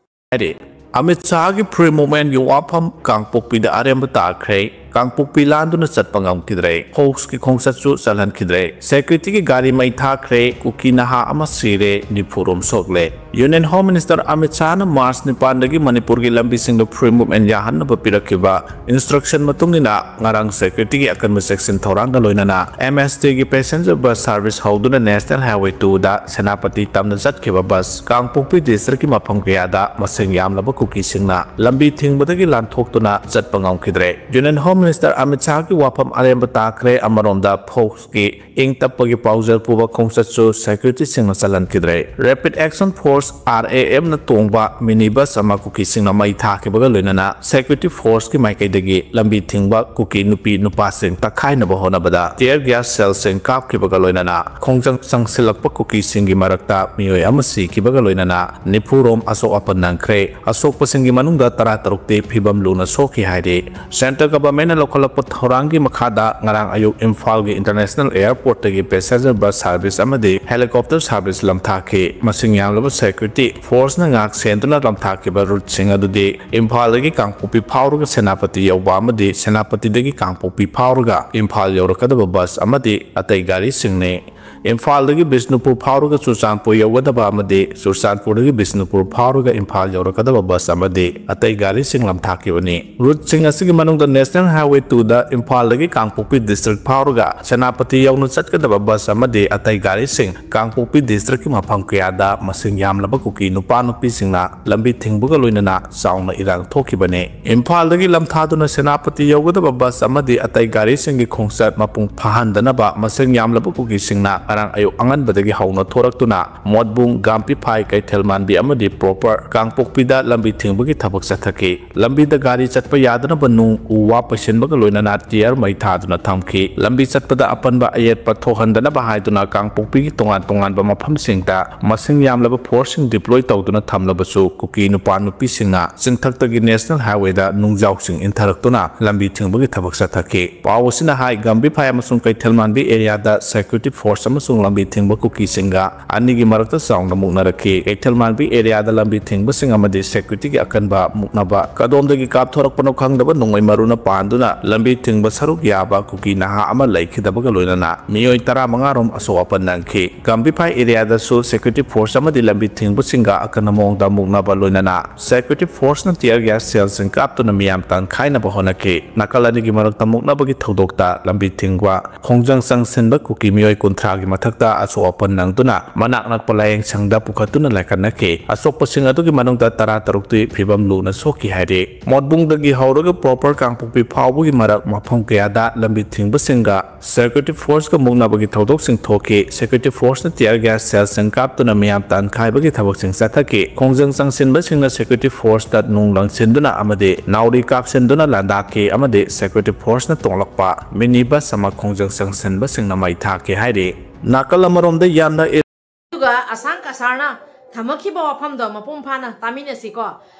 ꯍꯥꯏꯔꯤ꯫ ꯑꯃꯤꯠ ꯁꯥꯍꯒꯤ ꯐ꯭ꯔꯤ ꯃꯨꯚꯃꯦꯟꯒꯤ ꯋꯥꯐꯝ ꯀꯥꯡꯄꯣꯛꯄꯤꯗ ꯑꯔꯦꯝꯕ ꯇꯥꯈ꯭ꯔꯦ꯫ ꯀꯥꯡꯄꯣꯛꯄꯤ ꯂꯥꯟꯗꯨꯅ ꯆꯠꯄ ꯉꯝꯈꯤꯗ꯭ꯔꯦ꯫ ꯐꯣꯛꯁꯀꯤ ꯈꯣꯡꯆꯠꯁꯨ ꯆꯠꯍꯟꯈꯤꯗ꯭ꯔꯦ꯫ ꯁꯦꯀ꯭ꯌꯨꯔꯤꯇꯤꯒꯤ ꯒꯥꯔꯤ ꯃꯩ ꯊꯥꯈ꯭ꯔꯦ꯫ ꯀꯨꯀꯤ ꯅꯍꯥ ꯑꯃ ꯁꯤꯔꯦ, ꯅꯤꯐꯨꯔꯣꯝ ꯁꯣꯛꯂꯦ꯫ ꯌꯨꯅꯤꯌꯟ ꯍꯣꯝ ꯃꯤꯅꯤꯁꯇꯔ ꯑꯃꯤꯠ ꯁꯥꯍꯅ ꯃꯥꯔꯆ ꯅꯤꯄꯥꯟꯗꯒꯤ ꯃꯅꯤꯄꯨꯔꯒꯤ ꯂꯝꯕꯤꯁꯤꯡꯗ ꯐ꯭ꯔꯤ ꯃꯨꯚꯃꯦꯟ ꯌꯥꯍꯟꯅꯕ ꯄꯤꯔꯛꯈꯤꯕ ꯏꯟꯁꯇ꯭ꯔꯛꯁꯟ ꯃꯇꯨꯡ ꯏꯟꯅ ꯉꯔꯥꯡ ꯁꯦꯀ꯭ꯌꯨꯔꯤꯇꯤꯒꯤ ꯑꯀꯟꯕ ꯆꯦꯛꯁꯤꯟ ꯊꯧꯔꯥꯡꯒ ꯂꯣꯏꯅꯅ ꯑꯦꯝ ꯑꯦꯁ ꯇꯤꯒꯤ ꯄꯦꯁꯦꯟꯖꯔ ꯕꯁ ꯁꯥꯔꯚꯤꯁ ꯍꯧꯗꯨꯅ ꯅꯦꯁꯅꯦꯜ ꯍꯥꯏꯋꯦ ꯇꯨꯗ ꯁꯦꯅꯥꯄꯇꯤ ꯇꯝꯅ ꯆꯠꯈꯤꯕ ꯕꯁ ꯀꯥꯡꯄꯣꯛꯄꯤ ꯗꯤꯁꯇ꯭ꯔꯤꯛꯀꯤ ꯃꯐꯝ ꯀꯌꯥꯗ ꯃꯁꯤꯡ ꯌꯥꯝꯂꯕ ꯀꯨꯀꯤꯁꯤꯡꯅ ꯂꯝꯕꯤ ꯊꯤꯡꯕꯗꯒꯤ ꯂꯥꯟꯊꯣꯛꯇꯨꯅ ꯆꯠꯄ ꯉꯝꯈꯤꯗ꯭ꯔꯦ꯫ ꯌꯨꯅꯤꯌꯟ ꯍꯣꯝ ꯃꯤꯅꯤꯁꯇꯔ ꯑꯃꯤꯠ ꯁꯥꯍꯒꯤ ꯋꯥꯐꯝ ꯑꯔꯦꯝꯕ ꯇꯥꯈ꯭ꯔꯦ꯫ ꯑꯃꯔꯣꯝꯗ ꯐꯣꯛꯁꯀꯤ ꯏꯪ ꯇꯞꯄꯒꯤ ꯄꯥꯎꯖꯦꯜ ꯄꯨꯕ ꯈꯣꯡꯆꯠꯁꯨ ꯁꯦꯀ꯭ꯌꯨꯔꯤꯇꯤꯁꯤꯡꯅ ꯆꯜꯍꯟꯈꯤꯗ꯭ꯔꯦ꯫ ꯔꯦꯄꯤꯗ ꯑꯦꯛꯁꯟ ꯐꯣꯔꯁ, ꯑꯥꯔ ꯑꯦ ꯑꯦꯝꯅ ꯇꯣꯡꯕ ꯃꯤꯅꯤ ꯕꯁ ꯑꯃ ꯀꯨꯀꯤꯁꯤꯡꯅ ꯃꯩ ꯊꯥꯈꯤꯕꯒ ꯂꯣꯏꯅꯅ ꯁꯦꯀ꯭ꯌꯨꯔꯤꯇꯤ ꯐꯣꯔꯁꯀꯤ ꯃꯥꯏꯀꯩꯗꯒꯤ ꯂꯝꯕꯤ ꯊꯤꯡꯕ ꯀꯨꯀꯤ ꯅꯨꯄꯤ ꯅꯨꯄꯥꯁꯤꯡ ꯇꯛꯈꯥꯏꯅꯕ ꯍꯣꯠꯅꯕꯗ ꯇꯤꯌꯔ ꯒ꯭ꯌꯥꯁ ꯁꯦꯜꯁꯤꯡ ꯀꯥꯞꯈꯤꯕꯒ ꯂꯣꯏꯅꯅ ꯈꯣꯡꯖꯪ ꯆꯪꯁꯤꯜꯂꯛꯄ ꯀꯨꯀꯤꯁꯤꯡꯒꯤ ꯃꯔꯛꯇ ꯃꯤꯑꯣꯏ ꯑꯃ ꯁꯤꯈꯤꯕꯒ ꯂꯣꯏꯅꯅ ꯅꯤꯐꯨꯔꯣꯝ ꯑꯁꯣꯛ ꯑꯄꯟ ꯅꯪꯈ꯭ꯔꯦ꯫ ꯑꯁꯣꯛꯄꯁꯤꯡꯒꯤ ꯃꯅꯨꯡꯗ ꯇꯔꯥꯇꯔꯨꯛꯇꯤ ꯐꯤꯕꯝ ꯂꯨꯅ ꯁꯣꯛꯈꯤ ꯍꯥꯏꯔꯤ꯫ ꯁꯦꯟꯇ꯭ꯔꯦꯜ ꯒꯚꯔꯟꯃꯦꯟꯠꯅ ꯂꯧꯈꯠꯂꯛꯄ ꯊꯧꯔꯥꯡꯒꯤ ꯃꯈꯥꯗ ꯉꯔꯥꯡ ꯑꯌꯨꯛ ꯏꯝꯐꯥꯜꯒꯤ ꯏꯟꯇꯔꯅꯦꯁꯅꯦꯜ ꯑꯦꯌꯔꯄꯣꯔꯠꯇꯒꯤ ꯄꯦꯁꯦꯟꯖꯔ ꯕꯁ ꯁꯥꯔꯚꯤꯁ ꯑꯃꯗꯤ ꯍꯦꯂꯤꯀꯣꯞꯇꯔ ꯁꯥꯔꯚꯤꯁ ꯂꯝꯊꯥꯈꯤ꯫ ꯃꯁꯤꯡ ꯌꯥꯝꯂꯕ ꯁꯦꯀ꯭ꯌꯨꯔꯤꯇꯤ ꯐꯣꯔꯁꯅ ꯉꯥꯛ ꯁꯦꯟꯗꯨꯅ ꯂꯝꯊꯥꯈꯤꯕ ꯔꯨꯠꯁꯤꯡ ꯑꯗꯨꯗꯤ ꯏꯝꯐꯥꯜꯗꯒꯤ ꯀꯥꯡꯄꯣꯛꯄꯤ ꯐꯥꯎꯔꯒ ꯁꯦꯅꯥꯄꯇꯤ ꯌꯧꯕ ꯑꯃꯗꯤ ꯁꯦꯅꯥꯄꯇꯤꯗꯒꯤ ꯀꯥꯡꯄꯣꯛꯄꯤ ꯐꯥꯎꯔꯒ ꯏꯝꯐꯥꯜ ꯌꯧꯔꯛꯀꯗꯕ ꯕꯁ ꯑꯃꯗꯤ ꯑꯇꯩ ꯒꯥꯔꯤꯁꯤꯡꯅꯤ꯫ ꯏꯝꯐꯥꯜꯗꯒꯤ ꯕꯤꯁꯅꯨꯄꯨꯔ ꯐꯥꯎꯔꯒ ꯆꯨꯔꯆꯥꯟꯄꯨꯔ ꯌꯧꯒꯗꯕ ꯑꯃꯗꯤ ꯆꯨꯔꯆꯥꯟꯄꯨꯔꯗꯒꯤ ꯕꯤꯁꯅꯨꯄꯨꯔ ꯐꯥꯎꯔꯒ ꯏꯝꯐꯥꯜ ꯌꯧꯔꯛꯀꯗꯕ ꯕꯁ ꯑꯃꯗꯤ ꯑꯇꯩ ꯒꯥꯔꯤꯁꯤꯡ ꯂꯝꯊꯥꯈꯤꯕꯅꯤ꯫ ꯔꯨꯠꯁꯤꯡ ꯑꯁꯤꯒꯤ ꯃꯅꯨꯡꯗ ꯅꯦꯁꯅꯦꯜ ꯍꯥꯏꯋꯦ ꯇꯨꯗ ꯏꯝꯐꯥꯜꯗꯒꯤ ꯀꯥꯡꯄꯣꯛꯄꯤ ꯗꯤꯁꯇ꯭ꯔꯤꯛ ꯐꯥꯎꯔꯒ ꯁꯦꯅꯥꯄꯇꯤ ꯌꯧꯅ ꯆꯠꯀꯗꯕ ꯕꯁ ꯑꯃꯗꯤ ꯑꯇꯩ ꯒꯥꯔꯤꯁꯤꯡ ꯀꯥꯡꯄꯣꯛꯄꯤ ꯗꯤꯁꯇ꯭ꯔꯤꯛꯀꯤ ꯃꯐꯝ ꯀꯌꯥꯗ ꯃꯁꯤꯡ ꯌꯥꯝꯂꯕ ꯀꯨꯀꯤ ꯅꯨꯄꯥ ꯅꯨꯄꯤꯁꯤꯡꯅ ꯂꯝꯕꯤ ꯊꯤꯡꯕꯒ ꯂꯣꯏꯅꯅ ꯆꯥꯎꯅ ꯏꯔꯥꯡ ꯊꯣꯛꯈꯤꯕꯅꯤ꯫ ꯏꯝꯐꯥꯜꯗꯒꯤ ꯂꯝꯊꯥꯗꯨꯅ ꯁꯦꯅꯥꯄꯇꯤ ꯌꯧꯒꯗꯕ ꯕꯁ ꯑꯃꯗꯤ ꯑꯇꯩ ꯒꯥꯔꯤꯁꯤꯡꯒꯤ ꯈꯣꯡꯆꯠ ꯃꯄꯨꯡ ꯐꯥꯍꯟꯗꯅꯕ ꯃꯁꯤꯡ ꯌꯥꯝꯂꯕ ꯀꯨꯀꯤꯁꯤꯡꯅ ꯉꯔꯥꯡ ꯑꯌꯨꯛ ꯑꯉꯟꯕꯗꯒꯤ ꯍꯧꯅ ꯊꯣꯔꯛꯇꯨꯅ ꯃꯣꯠꯕꯨꯡ, ꯒꯥꯝꯄꯤꯐꯥꯏ, ꯀꯩꯊꯦꯜ ꯃꯥꯟꯕꯤ ꯑꯃꯗꯤ ꯄ꯭ꯔꯣꯄꯔ ꯀꯥꯡꯄꯣꯛꯄꯤꯗ ꯂꯝꯕꯤ ꯊꯤꯡꯕꯒꯤ ꯊꯕꯛ ꯆꯠꯊꯈꯤ꯫ ꯂꯝꯕꯤꯗ ꯒꯥꯔꯤ ꯆꯠꯄ ꯌꯥꯗꯅꯕ ꯅꯨꯡ ꯎ ꯋꯥ ꯄꯩꯁꯤꯟꯕꯒ ꯂꯣꯏꯅꯅ ꯇꯤꯌꯔ ꯃꯩ ꯊꯥꯗꯨꯅ ꯊꯝꯈꯤ꯫ ꯂꯝꯕꯤ ꯆꯠꯄꯗ ꯑꯄꯟꯕ ꯑꯌꯦꯠꯄ ꯊꯣꯛꯍꯟꯗꯅꯕ ꯍꯥꯏꯗꯨꯅ ꯀꯥꯡꯄꯣꯛꯄꯤꯒꯤ ꯇꯣꯉꯥꯟ ꯇꯣꯉꯥꯟꯕ ꯃꯐꯝꯁꯤꯡꯗ ꯃꯁꯤꯡ ꯌꯥꯝꯂꯕ ꯐꯣꯔꯁꯁꯤꯡ ꯗꯤꯄ꯭ꯂꯣꯏ ꯇꯧꯗꯨꯅ ꯊꯝꯂꯕꯁꯨ ꯀꯨꯀꯤ ꯅꯨꯄꯥ ꯅꯨꯄꯤꯁꯤꯡꯅ ꯆꯤꯡꯊꯛꯇꯒꯤ ꯅꯦꯁꯅꯦꯜ ꯍꯥꯏꯋꯦꯗ ꯅꯨꯡꯖꯥꯎꯁꯤꯡ ꯏꯟꯊꯔꯛꯇꯨꯅ ꯂꯝꯕꯤ ꯊꯤꯡꯕꯒꯤ ꯊꯕꯛ ꯆꯠꯊꯈꯤ꯫ ꯄꯥꯎ ꯑꯁꯤꯅ ꯍꯥꯏ, ꯒꯝꯕꯤꯐꯥꯏ ꯑꯃꯁꯨꯡ ꯀꯩꯊꯦꯜꯃꯥꯟꯕꯤ ꯑꯦꯔꯤꯌꯥꯗ ꯁꯦꯀ꯭ꯌꯨꯔꯤꯇꯤ ꯐꯣꯔꯁ ꯑꯃꯁꯨꯡ ꯂꯝꯕꯤ ꯊꯤꯡꯕ ꯀꯨꯀꯤꯁꯤꯡꯒ ꯑꯅꯤꯒꯤ ꯃꯔꯛꯇ ꯆꯥꯎꯅ ꯃꯨꯛꯅꯔꯛꯈꯤ꯫ ꯀꯩꯊꯦꯜꯃꯥꯟꯕꯤ ꯑꯦꯔꯤꯌꯥꯗ ꯂꯝꯕꯤ ꯊꯤꯡꯕꯁꯤꯡ ꯑꯃꯗꯤ ꯁꯦꯀ꯭ꯌꯨꯔꯤꯇꯤꯒꯤ ꯑꯀꯟꯕ ꯃꯨꯛꯅꯕ ꯀꯗꯣꯝꯗꯒꯤ ꯀꯥꯞꯊꯣꯔꯛꯄꯅꯣ ꯈꯪꯗꯕ ꯅꯣꯡꯃꯩ ꯃꯔꯨꯅ ꯄꯥꯟꯗꯨꯅ ꯂꯝꯕꯤ ꯊꯤꯡꯕ ꯁꯔꯨꯛ ꯌꯥꯕ ꯀꯨꯀꯤ ꯅꯍꯥ ꯑꯃ ꯂꯩꯈꯤꯗꯕꯒ ꯂꯣꯏꯅꯅ ꯃꯤꯑꯣꯏ ꯇꯔꯥꯃꯉꯥ ꯔꯣꯝ ꯑꯁꯣꯛ ꯑꯄꯟ ꯅꯪꯈꯤ꯫ ꯒꯝꯕꯤꯐꯥꯏ ꯑꯦꯔꯤꯌꯥꯗꯁꯨ ꯁꯦꯀ꯭ꯌꯨꯔꯤꯇꯤ ꯐꯣꯔꯁ ꯑꯃꯗꯤ ꯂꯝꯕꯤ ꯊꯤꯡꯕꯁꯤꯡꯒ ꯑꯀꯟꯕ ꯃꯑꯣꯡꯗ ꯃꯨꯛꯅꯕ ꯂꯣꯏꯅꯅ ꯁꯦꯀ꯭ꯌꯨꯔꯤꯇꯤ ꯐꯣꯔꯁꯅ ꯇꯤꯌꯔ ꯒ꯭ꯌꯥꯁ ꯁꯦꯜꯁꯤꯡ ꯀꯥꯞꯇꯨꯅ ꯃꯤꯌꯥꯝ ꯇꯥꯟꯈꯥꯏꯅꯕ ꯍꯣꯠꯅꯈꯤ꯫ ꯅꯥꯀꯜ ꯑꯅꯤꯒꯤ ꯃꯔꯛꯇ ꯃꯨꯛꯅꯕꯒꯤ ꯊꯧꯗꯣꯛꯇ ꯂꯝꯕꯤ ꯊꯤꯡꯕ ꯈꯣꯡꯖꯪ ꯆꯪꯁꯤꯟꯕ ꯀꯨꯀꯤ ꯃꯤꯑꯣꯏ ꯀꯨꯟꯊ꯭ꯔꯥꯒꯤ ꯃꯊꯛꯇ ꯑꯁꯣꯛ ꯑꯄꯟ ꯅꯪꯗꯨꯅ ꯃꯅꯥꯛ ꯅꯛꯄ ꯂꯥꯌꯦꯡ ꯁꯪꯗ ꯄꯨꯈꯠꯇꯨꯅ ꯂꯥꯏꯀꯠꯅꯈꯤ꯫ ꯑꯁꯣꯛꯄꯁꯤꯡ ꯑꯗꯨꯒꯤ ꯃꯅꯨꯡꯗ ꯇꯔꯥ ꯇꯔꯨꯛꯇꯤ ꯐꯤꯕꯝ ꯂꯨꯅ ꯁꯣꯛꯈꯤ ꯍꯥꯏꯔꯤ꯫ ꯃꯣꯠꯕꯨꯡꯗꯒꯤ ꯍꯧꯔꯒ ꯄ꯭ꯔꯣꯄꯔ ꯀꯥꯡꯄꯣꯛꯄꯤ ꯐꯥꯎꯕꯒꯤ ꯃꯔꯛ ꯃꯐꯝ ꯀꯌꯥꯗ ꯂꯝꯕꯤ ꯊꯤꯡꯕꯁꯤꯡꯒ ꯁꯦꯀ꯭ꯌꯨꯔꯤꯇꯤ ꯐꯣꯔꯁꯀ ꯃꯨꯛꯅꯕꯒꯤ ꯊꯧꯗꯣꯛꯁꯤꯡ ꯊꯣꯛꯈꯤ꯫ ꯁꯦꯀ꯭ꯌꯨꯔꯤꯇꯤ ꯐꯣꯔꯁꯅ ꯇꯤꯌꯔ ꯒ꯭ꯌꯥꯁ ꯁꯦꯜꯁꯤꯡ ꯀꯥꯞꯇꯨꯅ ꯃꯤꯌꯥꯝ ꯇꯥꯟꯈꯥꯏꯕꯒꯤ ꯊꯕꯛꯁꯤꯡ ꯆꯠꯊꯈꯤ꯫ ꯈꯣꯡꯖꯪ ꯆꯪꯁꯤꯟꯕꯁꯤꯡꯅ ꯁꯦꯀ꯭ꯌꯨꯔꯤꯇꯤ ꯐꯣꯔꯁꯇ ꯅꯨꯡ ꯂꯪꯁꯤꯟꯗꯨꯅ ꯑꯃꯗꯤ ꯅꯥꯎꯔꯤ ꯀꯥꯞꯁꯤꯟꯗꯨꯅ ꯂꯥꯟꯗꯥꯈꯤ ꯑꯃꯗꯤ ꯁꯦꯀ꯭ꯌꯨꯔꯤꯇꯤ ꯐꯣꯔꯁꯅ ꯇꯣꯡꯂꯛꯄ ꯃꯤꯅꯤ ꯕꯁ ꯑꯃ ꯈꯣꯡꯖꯪ ꯆꯪꯁꯤꯟꯕꯁꯤꯡꯅ ꯃꯩ ꯊꯥꯈꯤ ꯍꯥꯏꯔꯤ꯫ ꯅꯥꯀꯜ ꯑꯃꯔꯣꯝꯗ ꯌꯥꯝꯅ ꯑꯗꯨꯒ ꯑꯁꯥꯡ ꯀꯁꯥꯔꯅ ꯊꯝꯃꯛꯈꯤꯕ ꯋꯥꯐꯝꯗꯣ ꯃꯄꯨꯡ ꯐꯥꯅ ꯇꯥꯃꯤꯟꯅꯁꯤꯀꯣ꯫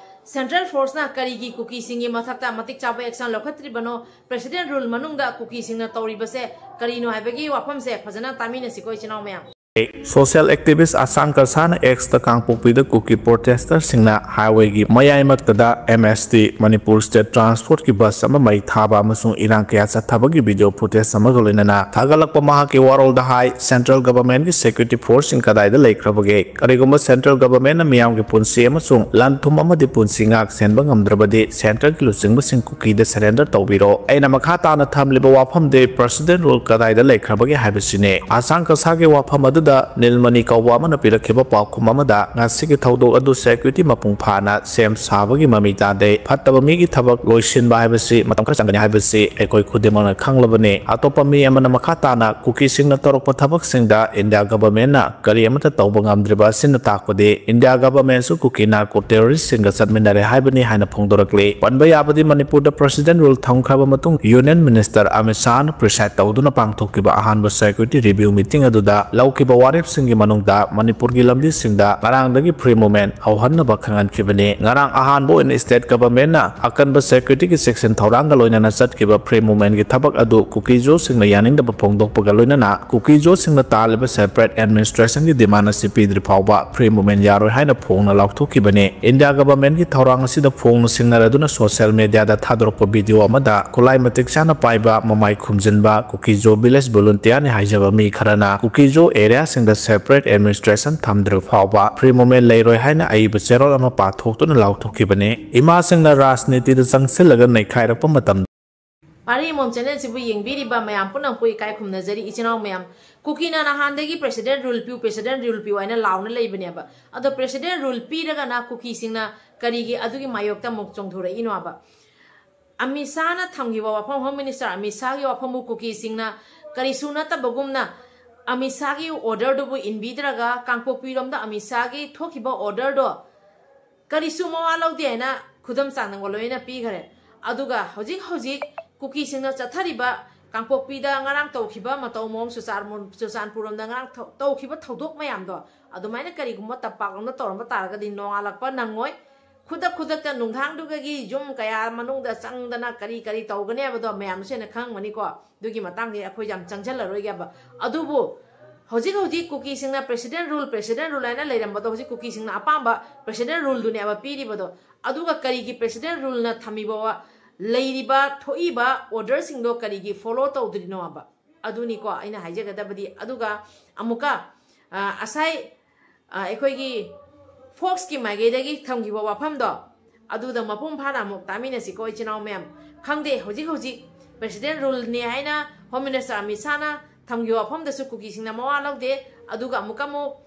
ꯁꯦꯟꯇ꯭ꯔꯦꯜ ꯐꯣꯔꯁꯅ ꯀꯔꯤꯒꯤ ꯀꯨꯀꯤꯁꯤꯡꯒꯤ ꯃꯊꯛꯇ ꯃꯇꯤꯛ ꯆꯥꯕ ꯑꯦꯛꯁꯟ ꯂꯧꯈꯠꯇ꯭ꯔꯤꯕꯅꯣ? ꯄ꯭ꯔꯦꯁꯤꯗꯦꯟ ꯔꯨꯜ ꯃꯅꯨꯡꯗ ꯀꯨꯀꯤꯁꯤꯡꯅ ꯇꯧꯔꯤꯕꯁꯦ ꯀꯔꯤꯅꯣ ꯍꯥꯏꯕꯒꯤ ꯋꯥꯐꯝꯁꯦ ꯐꯖꯅ ꯇꯥꯃꯤꯟꯅꯁꯤꯀꯣ, ꯏꯆꯤꯟ ꯏꯅꯥꯎ ꯃꯌꯥꯝ꯫ Social activist ꯑꯁꯥꯡ ꯀꯁꯥꯅ X ꯇ ꯀꯥꯡꯄꯣꯛꯄꯤꯗ ꯀꯨꯀꯤ protester ꯁꯤꯡꯅ highway ꯒꯤ ꯃꯌꯥꯏꯃꯛꯇꯗ M S T Manipur State Transport ꯀꯤ bus ꯑꯃ ꯃꯩ ꯊꯥꯕ ꯑꯃꯁꯨꯡ ꯏꯔꯥꯡ ꯀꯌꯥ ꯆꯠꯊꯕꯒꯤ video footage ꯑꯃꯒ ꯂꯣꯏꯅꯅ ꯊꯥꯒꯠꯂꯛꯄ ꯃꯍꯥꯛꯀꯤ ꯋꯥꯔꯣꯜꯗ ꯍꯥꯏ, central government ꯀꯤ security force ꯁꯤꯡ ꯀꯗꯥꯏꯗ ꯂꯩꯈ꯭ꯔꯕꯒꯦ? ꯀꯔꯤꯒꯨꯝꯕ central government ꯅ ꯃꯤꯌꯥꯝꯒꯤ ꯄꯨꯟꯁꯤ ꯑꯃꯁꯨꯡ ꯂꯟ ꯊꯨꯝ ꯑꯃꯗꯤ ꯄꯨꯟꯁꯤ ꯉꯥꯛ ꯁꯦꯟꯕ ꯉꯝꯗ꯭ꯔꯕꯗꯤ centre ꯒꯤ ꯂꯨꯆꯤꯡꯕꯁꯤꯡ ꯀꯨꯀꯤꯗ surrender ꯇꯧꯕꯤꯔꯣ꯫ ꯑꯩꯅ ꯃꯈꯥ ꯇꯥꯅ ꯊꯝꯂꯤꯕ ꯋꯥꯐꯝꯗꯤ President Rule ꯀꯗꯥꯏꯗ ꯂꯩꯈ꯭ꯔꯕꯒꯦ ꯍꯥꯏꯕꯁꯤꯅꯤ꯫ ꯑꯁꯥꯡ ꯀꯁꯥꯒꯤ ꯋꯥꯐꯝ ꯑꯗꯨꯗ ꯅꯤꯜꯃꯅꯤ ꯀꯧꯕ ꯑꯃꯅ ꯄꯤꯔꯛꯈꯤꯕ ꯄꯥꯎꯈꯨꯝ ꯑꯃꯗ ꯉꯁꯤꯒꯤ ꯊꯧꯗꯣꯛ ꯑꯗꯨ security ꯃꯄꯨꯡ ꯐꯥꯅ ꯁꯦꯝ ꯁꯥꯕꯒꯤ ꯃꯃꯤ ꯇꯥꯗꯦ꯫ ꯐꯠꯇꯕ ꯃꯤꯒꯤ ꯊꯕꯛ ꯂꯣꯏꯁꯤꯟꯕ ꯍꯥꯏꯕꯁꯤ ꯃꯇꯝ ꯈꯔ ꯆꯪꯒꯅꯤ ꯍꯥꯏꯕꯁꯤ ꯑꯩꯈꯣꯏ ꯈꯨꯗꯤꯡꯃꯛꯅ ꯈꯪꯂꯕꯅꯤ꯫ ꯑꯇꯣꯞꯄ ꯃꯤ ꯑꯃꯅ ꯃꯈꯥ ꯇꯥꯅ ꯀꯨꯀꯤꯁꯤꯡꯅ ꯇꯧꯔꯛꯄ ꯊꯕꯛꯁꯤꯡꯗ India government ꯅ ꯀꯔꯤ ꯑꯃꯠꯇ ꯇꯧꯕ ꯉꯝꯗ꯭ꯔꯤꯕ ꯑꯁꯤꯅ ꯇꯥꯛꯄꯗꯤ India government ꯁꯨ ꯀꯨꯀꯤ narco terrorist ꯁꯤꯡꯒ ꯆꯠꯃꯤꯟꯅꯔꯦ ꯍꯥꯏꯕꯅꯤ ꯍꯥꯏꯅ ꯐꯣꯡꯗꯣꯔꯛꯂꯤ꯫ ꯄꯟꯕ ꯌꯥꯕꯗꯤ ꯃꯅꯤꯄꯨꯔꯗ President Rule ꯊꯝꯈ꯭ꯔꯕ ꯃꯇꯨꯡ Union Minister ꯑꯃꯤꯠ ꯁꯥꯍꯅ preside ꯇꯧꯗꯨꯅ ꯄꯥꯡꯊꯣꯛꯈꯤꯕ ꯑꯍꯥꯟꯕ security review meeting ꯑꯗꯨꯗ ꯂꯧꯈꯤꯕ ꯋꯥꯔꯦꯞꯁꯤꯡꯒꯤ ꯃꯅꯨꯡꯗ ꯃꯅꯤꯄꯨꯔꯒꯤ ꯂꯝꯕꯤꯁꯤꯡꯗ ꯉꯔꯥꯡꯗꯒꯤ free movement ꯍꯧꯍꯟꯅꯕ ꯈꯪꯍꯟꯈꯤꯕꯅꯤ꯫ ꯉꯔꯥꯡ ꯑꯍꯥꯟꯕ ꯑꯣꯏꯅ state government ꯅ ꯑꯀꯟꯕ security ꯒꯤ ꯆꯦꯛꯁꯤꯟ ꯊꯧꯔꯥꯡꯒ ꯂꯣꯏꯅꯅ ꯆꯠꯈꯤꯕ free movement ꯒꯤ ꯊꯕꯛ ꯑꯗꯨ ꯀꯨꯀꯤꯖꯣꯁꯤꯡꯅ ꯌꯥꯅꯤꯡꯗꯕ ꯐꯣꯡꯗꯣꯛꯄꯒ ꯂꯣꯏꯅꯅ ꯀꯨꯀꯤꯖꯣꯁꯤꯡꯅ ꯇꯥꯜꯂꯤꯕ separate administration ꯒꯤ demand ꯑꯁꯤ ꯄꯤꯗ꯭ꯔꯤ ꯐꯥꯎꯕ free movement ꯌꯥꯔꯣꯏ ꯍꯥꯏꯅ ꯐꯣꯡꯅ ꯂꯥꯎꯊꯣꯛꯈꯤꯕꯅꯤ꯫ India government ꯀꯤ ꯊꯧꯔꯥꯡ ꯑꯁꯤꯗ ꯐꯣꯡꯅ ꯁꯤꯡꯅꯔꯗꯨꯅ social media ꯗ ꯊꯥꯗꯣꯔꯛꯄ video ꯑꯃꯗ ꯈꯨꯠꯂꯥꯏ ꯃꯇꯤꯛ ꯆꯥꯅ ꯄꯥꯏꯕ, ꯃꯃꯥꯏ ꯈꯨꯝꯖꯤꯟꯕ ꯀꯨꯀꯤꯖꯣ village volunteer ꯅꯤ ꯍꯥꯏꯖꯕ ꯃꯤ ꯈꯔꯅ ꯀꯨꯀꯤꯖꯣ area ꯁꯤꯡꯗ separate administration ꯊꯝꯗ꯭ꯔꯤꯕ ꯐꯥꯎꯕ free movement ꯂꯩꯔꯣꯏ ꯍꯥꯏꯅ ꯑꯏꯕ ꯆꯦꯔꯣꯜ ꯑꯃ ꯄꯥꯊꯣꯛꯇꯨꯅ ꯂꯥꯎꯊꯣꯛꯈꯤꯕꯅꯤ꯫ ꯏꯃꯥꯁꯤꯡꯅ ꯔꯥꯖꯅꯤꯇꯤꯗ ꯆꯪꯁꯤꯜꯂꯒ ꯅꯩꯈꯥꯏꯔꯛꯄ ꯃꯇꯝꯗ ꯃꯔꯤꯃꯣꯝ channel ꯁꯤꯕꯨ ꯌꯦꯡꯕꯤꯔꯤꯕ ꯃꯌꯥꯝ ꯄꯨꯝꯅꯃꯛꯄꯨ ꯏꯀꯥꯏ ꯈꯨꯝꯅꯖꯔꯤ꯫ ꯏꯆꯤꯟ ꯏꯅꯥꯎ ꯃꯌꯥꯝ, ꯀꯨꯀꯤꯅ ꯅꯍꯥꯟꯗꯒꯤ President Rule ꯄꯤꯌꯨ, President Rule ꯄꯤꯌꯨ ꯍꯥꯏꯅ ꯂꯥꯎꯅ ꯂꯩꯕꯅꯦꯕ꯫ ꯑꯗꯣ President Rule ꯄꯤꯔꯒꯅ ꯀꯨꯀꯤꯁꯤꯡꯅ ꯀꯔꯤꯒꯤ ꯑꯗꯨꯒꯤ ꯃꯥꯌꯣꯛꯇ ꯑꯃꯨꯛ ꯆꯣꯡꯊꯣꯔꯛꯏꯅꯣꯕ? ꯑꯃꯤꯠ ꯁꯥꯍꯅ ꯊꯝꯈꯤꯕ ꯋꯥꯐꯝ, Home Minister ꯑꯃꯤꯠ ꯁꯥꯍꯒꯤ ꯋꯥꯐꯝꯕꯨ ꯀꯨꯀꯤꯁꯤꯡꯅ ꯀꯔꯤꯁꯨ ꯅꯠꯇꯕꯒꯨꯝꯅ ꯑꯃꯤꯠ ꯁꯥꯍꯒꯤ order ꯗꯨꯕꯨ ꯏꯟꯕꯤꯗ꯭ꯔꯒ ꯀꯥꯡꯄꯣꯛꯄꯤꯔꯣꯝꯗ ꯑꯃꯤꯠ ꯁꯥꯍꯒꯤ ꯊꯣꯛꯈꯤꯕ order ꯗꯣ ꯀꯔꯤꯁꯨ ꯃꯋꯥ ꯂꯧꯗꯦ ꯍꯥꯏꯅ ꯈꯨꯗꯝ ꯆꯥꯡꯗꯝꯒ ꯂꯣꯏꯅ ꯄꯤꯈꯔꯦ꯫ ꯑꯗꯨꯒ ꯍꯧꯖꯤꯛ ꯍꯧꯖꯤꯛ ꯀꯨꯀꯤꯁꯤꯡꯅ ꯆꯠꯊꯔꯤꯕ ꯀꯥꯡꯄꯣꯛꯄꯤꯗ ꯉꯔꯥꯡ ꯇꯧꯈꯤꯕ ꯃꯇꯧ ꯃꯑꯣꯡ ꯆꯨꯔꯆꯥꯟ-, ꯆꯨꯔꯆꯥꯟꯄꯨꯔ ꯂꯣꯝꯗ ꯉꯔꯥꯡ ꯊꯧ-, ꯇꯧꯈꯤꯕ ꯊꯧꯗꯣꯛ ꯃꯌꯥꯝꯗꯣ ꯑꯗꯨꯃꯥꯏꯅ ꯀꯔꯤꯒꯨꯝꯕ ꯇꯝꯄꯥꯛꯂꯣꯝꯗ ꯇꯧꯔꯝꯕ ꯇꯥꯔꯒꯗꯤ ꯅꯣꯡꯉꯥꯜꯂꯛꯄ ꯅꯪꯉꯣꯏ꯫ ꯈꯨꯗꯛ ꯈꯨꯗꯛꯇ ꯅꯨꯡꯗꯥꯡꯗꯨꯒꯤ ꯌꯨꯝ ꯀꯌꯥ ꯃꯅꯨꯡꯗ ꯆꯪꯗꯅ ꯀꯔꯤ ꯀꯔꯤ ꯇꯧꯒꯅꯤ ꯍꯥꯏꯕꯗꯣ ꯃꯌꯥꯝꯁꯨ ꯍꯦꯟꯅ ꯈꯪꯉꯝꯒꯅꯤꯀꯣ꯫ ꯑꯗꯨꯒꯤ ꯃꯇꯥꯡꯗꯤ ꯑꯩꯈꯣꯏ ꯌꯥꯝ ꯆꯪꯁꯤꯜꯂꯔꯣꯏꯒꯦꯕ꯫ ꯑꯗꯨꯕꯨ ꯍꯧꯖꯤꯛ ꯍꯧꯖꯤꯛ ꯀꯨꯀꯤꯁꯤꯡꯅ president rule, president rule ꯍꯥꯏꯅ ꯂꯩꯔꯝꯕꯗꯣ, ꯍꯧꯖꯤꯛ ꯀꯨꯀꯤꯁꯤꯡꯅ ꯑꯄꯥꯝꯕ president ruleꯗꯨꯅꯦꯕ ꯄꯤꯔꯤꯕꯗꯣ꯫ ꯑꯗꯨꯒ ꯀꯔꯤꯒꯤ president ruleꯅ ꯊꯝꯃꯤꯕ ꯋꯥ-, ꯂꯩꯔꯤꯕ ꯊꯣꯛꯏꯕ orderꯁꯤꯡꯗꯣ ꯀꯔꯤꯒꯤ follow ꯇꯧꯗ꯭ꯔꯤꯅꯣꯕ? ꯑꯗꯨꯅꯤꯀꯣ ꯑꯩꯅ ꯍꯥꯏꯖꯒꯗꯕꯗꯤ꯫ ꯑꯗꯨꯒ ꯑꯃꯨꯛꯀ, ꯑ, ꯉꯁꯥꯏ, ꯑ, ꯑꯩꯈꯣꯏꯒꯤ Foxꯀꯤ ꯃꯥꯏꯀꯩꯗꯒꯤ ꯊꯝꯈꯤꯕ ꯋꯥꯐꯝꯗꯣ, ꯑꯗꯨꯗ ꯃꯄꯨꯡ ꯐꯥꯅ ꯑꯃꯨꯛ ꯇꯥꯃꯤꯟꯅꯁꯤꯀꯣ, ꯏꯆꯤꯟ ꯏꯅꯥꯎ ꯃꯌꯥꯝ꯫ ꯈꯪꯗꯦ, ꯍꯧꯖꯤꯛ ꯍꯧꯖꯤꯛ president ruleꯅꯦ ꯍꯥꯏꯅ Home Minister ꯑꯃꯤꯠ ꯁꯥꯍꯅ ꯊꯝꯈꯤꯕ ꯋꯥꯐꯝꯗꯁꯨ ꯀꯨꯀꯤꯁꯤꯡꯅ ꯃꯋꯥ ꯂꯧꯗꯦ꯫ ꯑꯗꯨꯒ ꯑꯃꯨꯛꯀ ꯑꯃꯨꯛ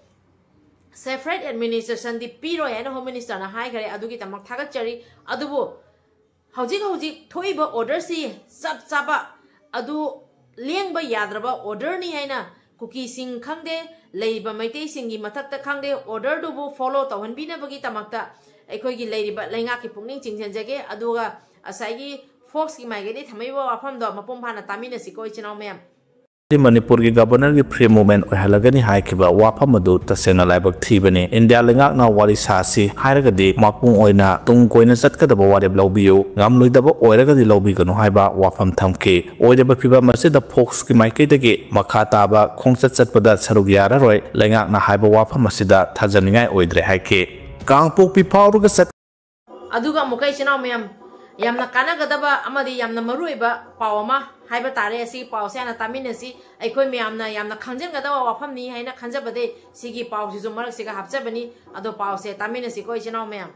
separate administrationꯗꯤ ꯄꯤꯔꯣꯏ ꯍꯥꯏꯅ Home Ministerꯅ ꯍꯥꯏꯈ꯭ꯔꯦ꯫ ꯑꯗꯨꯒꯤꯗꯃꯛ ꯊꯥꯒꯠꯆꯔꯤ꯫ ꯑꯗꯨꯕꯨ ꯍꯧꯖꯤꯛ ꯍꯧꯖꯤꯛ ꯊꯣꯛꯏꯕ orderꯁꯤ ꯆꯞ ꯆꯥꯕ, ꯑꯗꯨ ꯂꯦꯡꯕ ꯌꯥꯗ꯭ꯔꯕ orderꯅꯤ ꯍꯥꯏꯅ ꯀꯨꯀꯤꯁꯤꯡ ꯈꯪꯗꯦ, ꯂꯩꯔꯤꯕ ꯃꯩꯇꯩꯁꯤꯡꯒꯤ ꯃꯊꯛꯇ ꯈꯪꯗꯦ, orderꯗꯨꯕꯨ follow ꯇꯧꯍꯟꯕꯤꯅꯕꯒꯤꯗꯃꯛꯇ ꯑꯩꯈꯣꯏꯒꯤ ꯂꯩꯔꯤꯕ ꯂꯩꯉꯥꯛꯀꯤ ꯄꯨꯛꯅꯤꯡ ꯆꯤꯡꯁꯤꯟꯖꯒꯦ꯫ ꯑꯗꯨꯒ ꯉꯁꯥꯏꯒꯤ Foxꯀꯤ ꯃꯥꯏꯀꯩꯗꯒꯤ ꯊꯝꯃꯛꯏꯕ ꯋꯥꯐꯝꯗꯣ ꯃꯄꯨꯡ ꯐꯥꯅ ꯇꯥꯃꯤꯟꯅꯁꯤꯀꯣ, ꯏꯆꯤꯟ ꯏꯅꯥꯎ ꯃꯌꯥꯝ꯫ ꯃꯅꯤꯄꯨꯔꯒꯤ Governorꯒꯤ free movement ꯑꯣꯏꯍꯜꯂꯒꯅꯤ ꯍꯥꯏꯈꯤꯕ ꯋꯥꯐꯝ ꯑꯗꯨ ꯇꯁꯦꯡꯅ ꯂꯥꯏꯕꯛ ꯊꯤꯕꯅꯤ꯫ ꯏꯟꯗꯤꯌꯥ ꯂꯩꯉꯥꯛꯅ ꯋꯥꯔꯤ ꯁꯥꯁꯤ ꯍꯥꯏꯔꯒꯗꯤ ꯃꯄꯨꯡ ꯑꯣꯏꯅ ꯇꯨꯡ ꯀꯣꯏꯅ ꯆꯠꯀꯗꯕ ꯋꯥꯔꯦꯞ ꯂꯧꯕꯤꯌꯨ, ꯉꯝꯂꯣꯏꯗꯕ ꯑꯣꯏꯔꯒꯗꯤ ꯂꯧꯕꯤꯒꯅꯨ ꯍꯥꯏꯕ ꯋꯥꯐꯝ ꯊꯝꯈꯤ꯫ ꯑꯣꯏꯔꯤꯕ ꯐꯤꯚꯝ ꯑꯁꯤꯗ Foxꯀꯤ ꯃꯥꯏꯀꯩꯗꯒꯤ ꯃꯈꯥ ꯇꯥꯕ ꯈꯣꯡꯆꯠ ꯆꯠꯄꯗ ꯁꯔꯨꯛ ꯌꯥꯔꯔꯣꯏ, ꯂꯩꯉꯥꯛꯅ ꯍꯥꯏꯕ ꯋꯥꯐꯝ ꯑꯁꯤꯗ ꯊꯥꯖꯅꯤꯡꯉꯥꯏ ꯑꯣꯏꯗ꯭ꯔꯦ ꯍꯥꯏꯈꯤ꯫ ꯀꯥꯡꯄꯣꯛꯄꯤ ꯐꯥꯎꯔꯒ ꯆꯠ ꯑꯗꯨꯒ ꯑꯃꯨꯛꯀ ꯏꯆꯤꯟ ꯏꯅꯥꯎ ꯃꯌꯥꯝ, ꯌꯥꯝꯅ ꯀꯥꯟꯅꯒꯗꯕ ꯑꯃꯗꯤ ꯌꯥꯝꯅ ꯃꯔꯨꯑꯣꯏꯕ ꯄꯥꯎ ꯑꯃ ꯍꯥꯏꯕ ꯇꯥꯔꯦ꯫ ꯑꯁꯤꯒꯤ ꯄꯥꯎꯁꯦ ꯍꯥꯟꯅ ꯇꯥꯃꯤꯟꯅꯁꯤ꯫ ꯑꯩꯈꯣꯏ ꯃꯌꯥꯝꯅ ꯌꯥꯝꯅ ꯈꯪꯖꯤꯟꯒꯗꯕ ꯋꯥꯐꯝꯅꯤ ꯍꯥꯏꯅ ꯈꯟꯖꯕꯗꯩ ꯁꯤꯒꯤ ꯄꯥꯎꯁꯤꯁꯨ ꯃꯔꯛꯁꯤꯒ ꯍꯥꯞꯆꯕꯅꯤ꯫ ꯑꯗꯣ ꯄꯥꯎꯁꯦ ꯇꯥꯃꯤꯟꯅꯁꯤꯀꯣ, ꯏꯆꯤꯟ ꯏꯅꯥꯎ ꯃꯌꯥꯝ꯫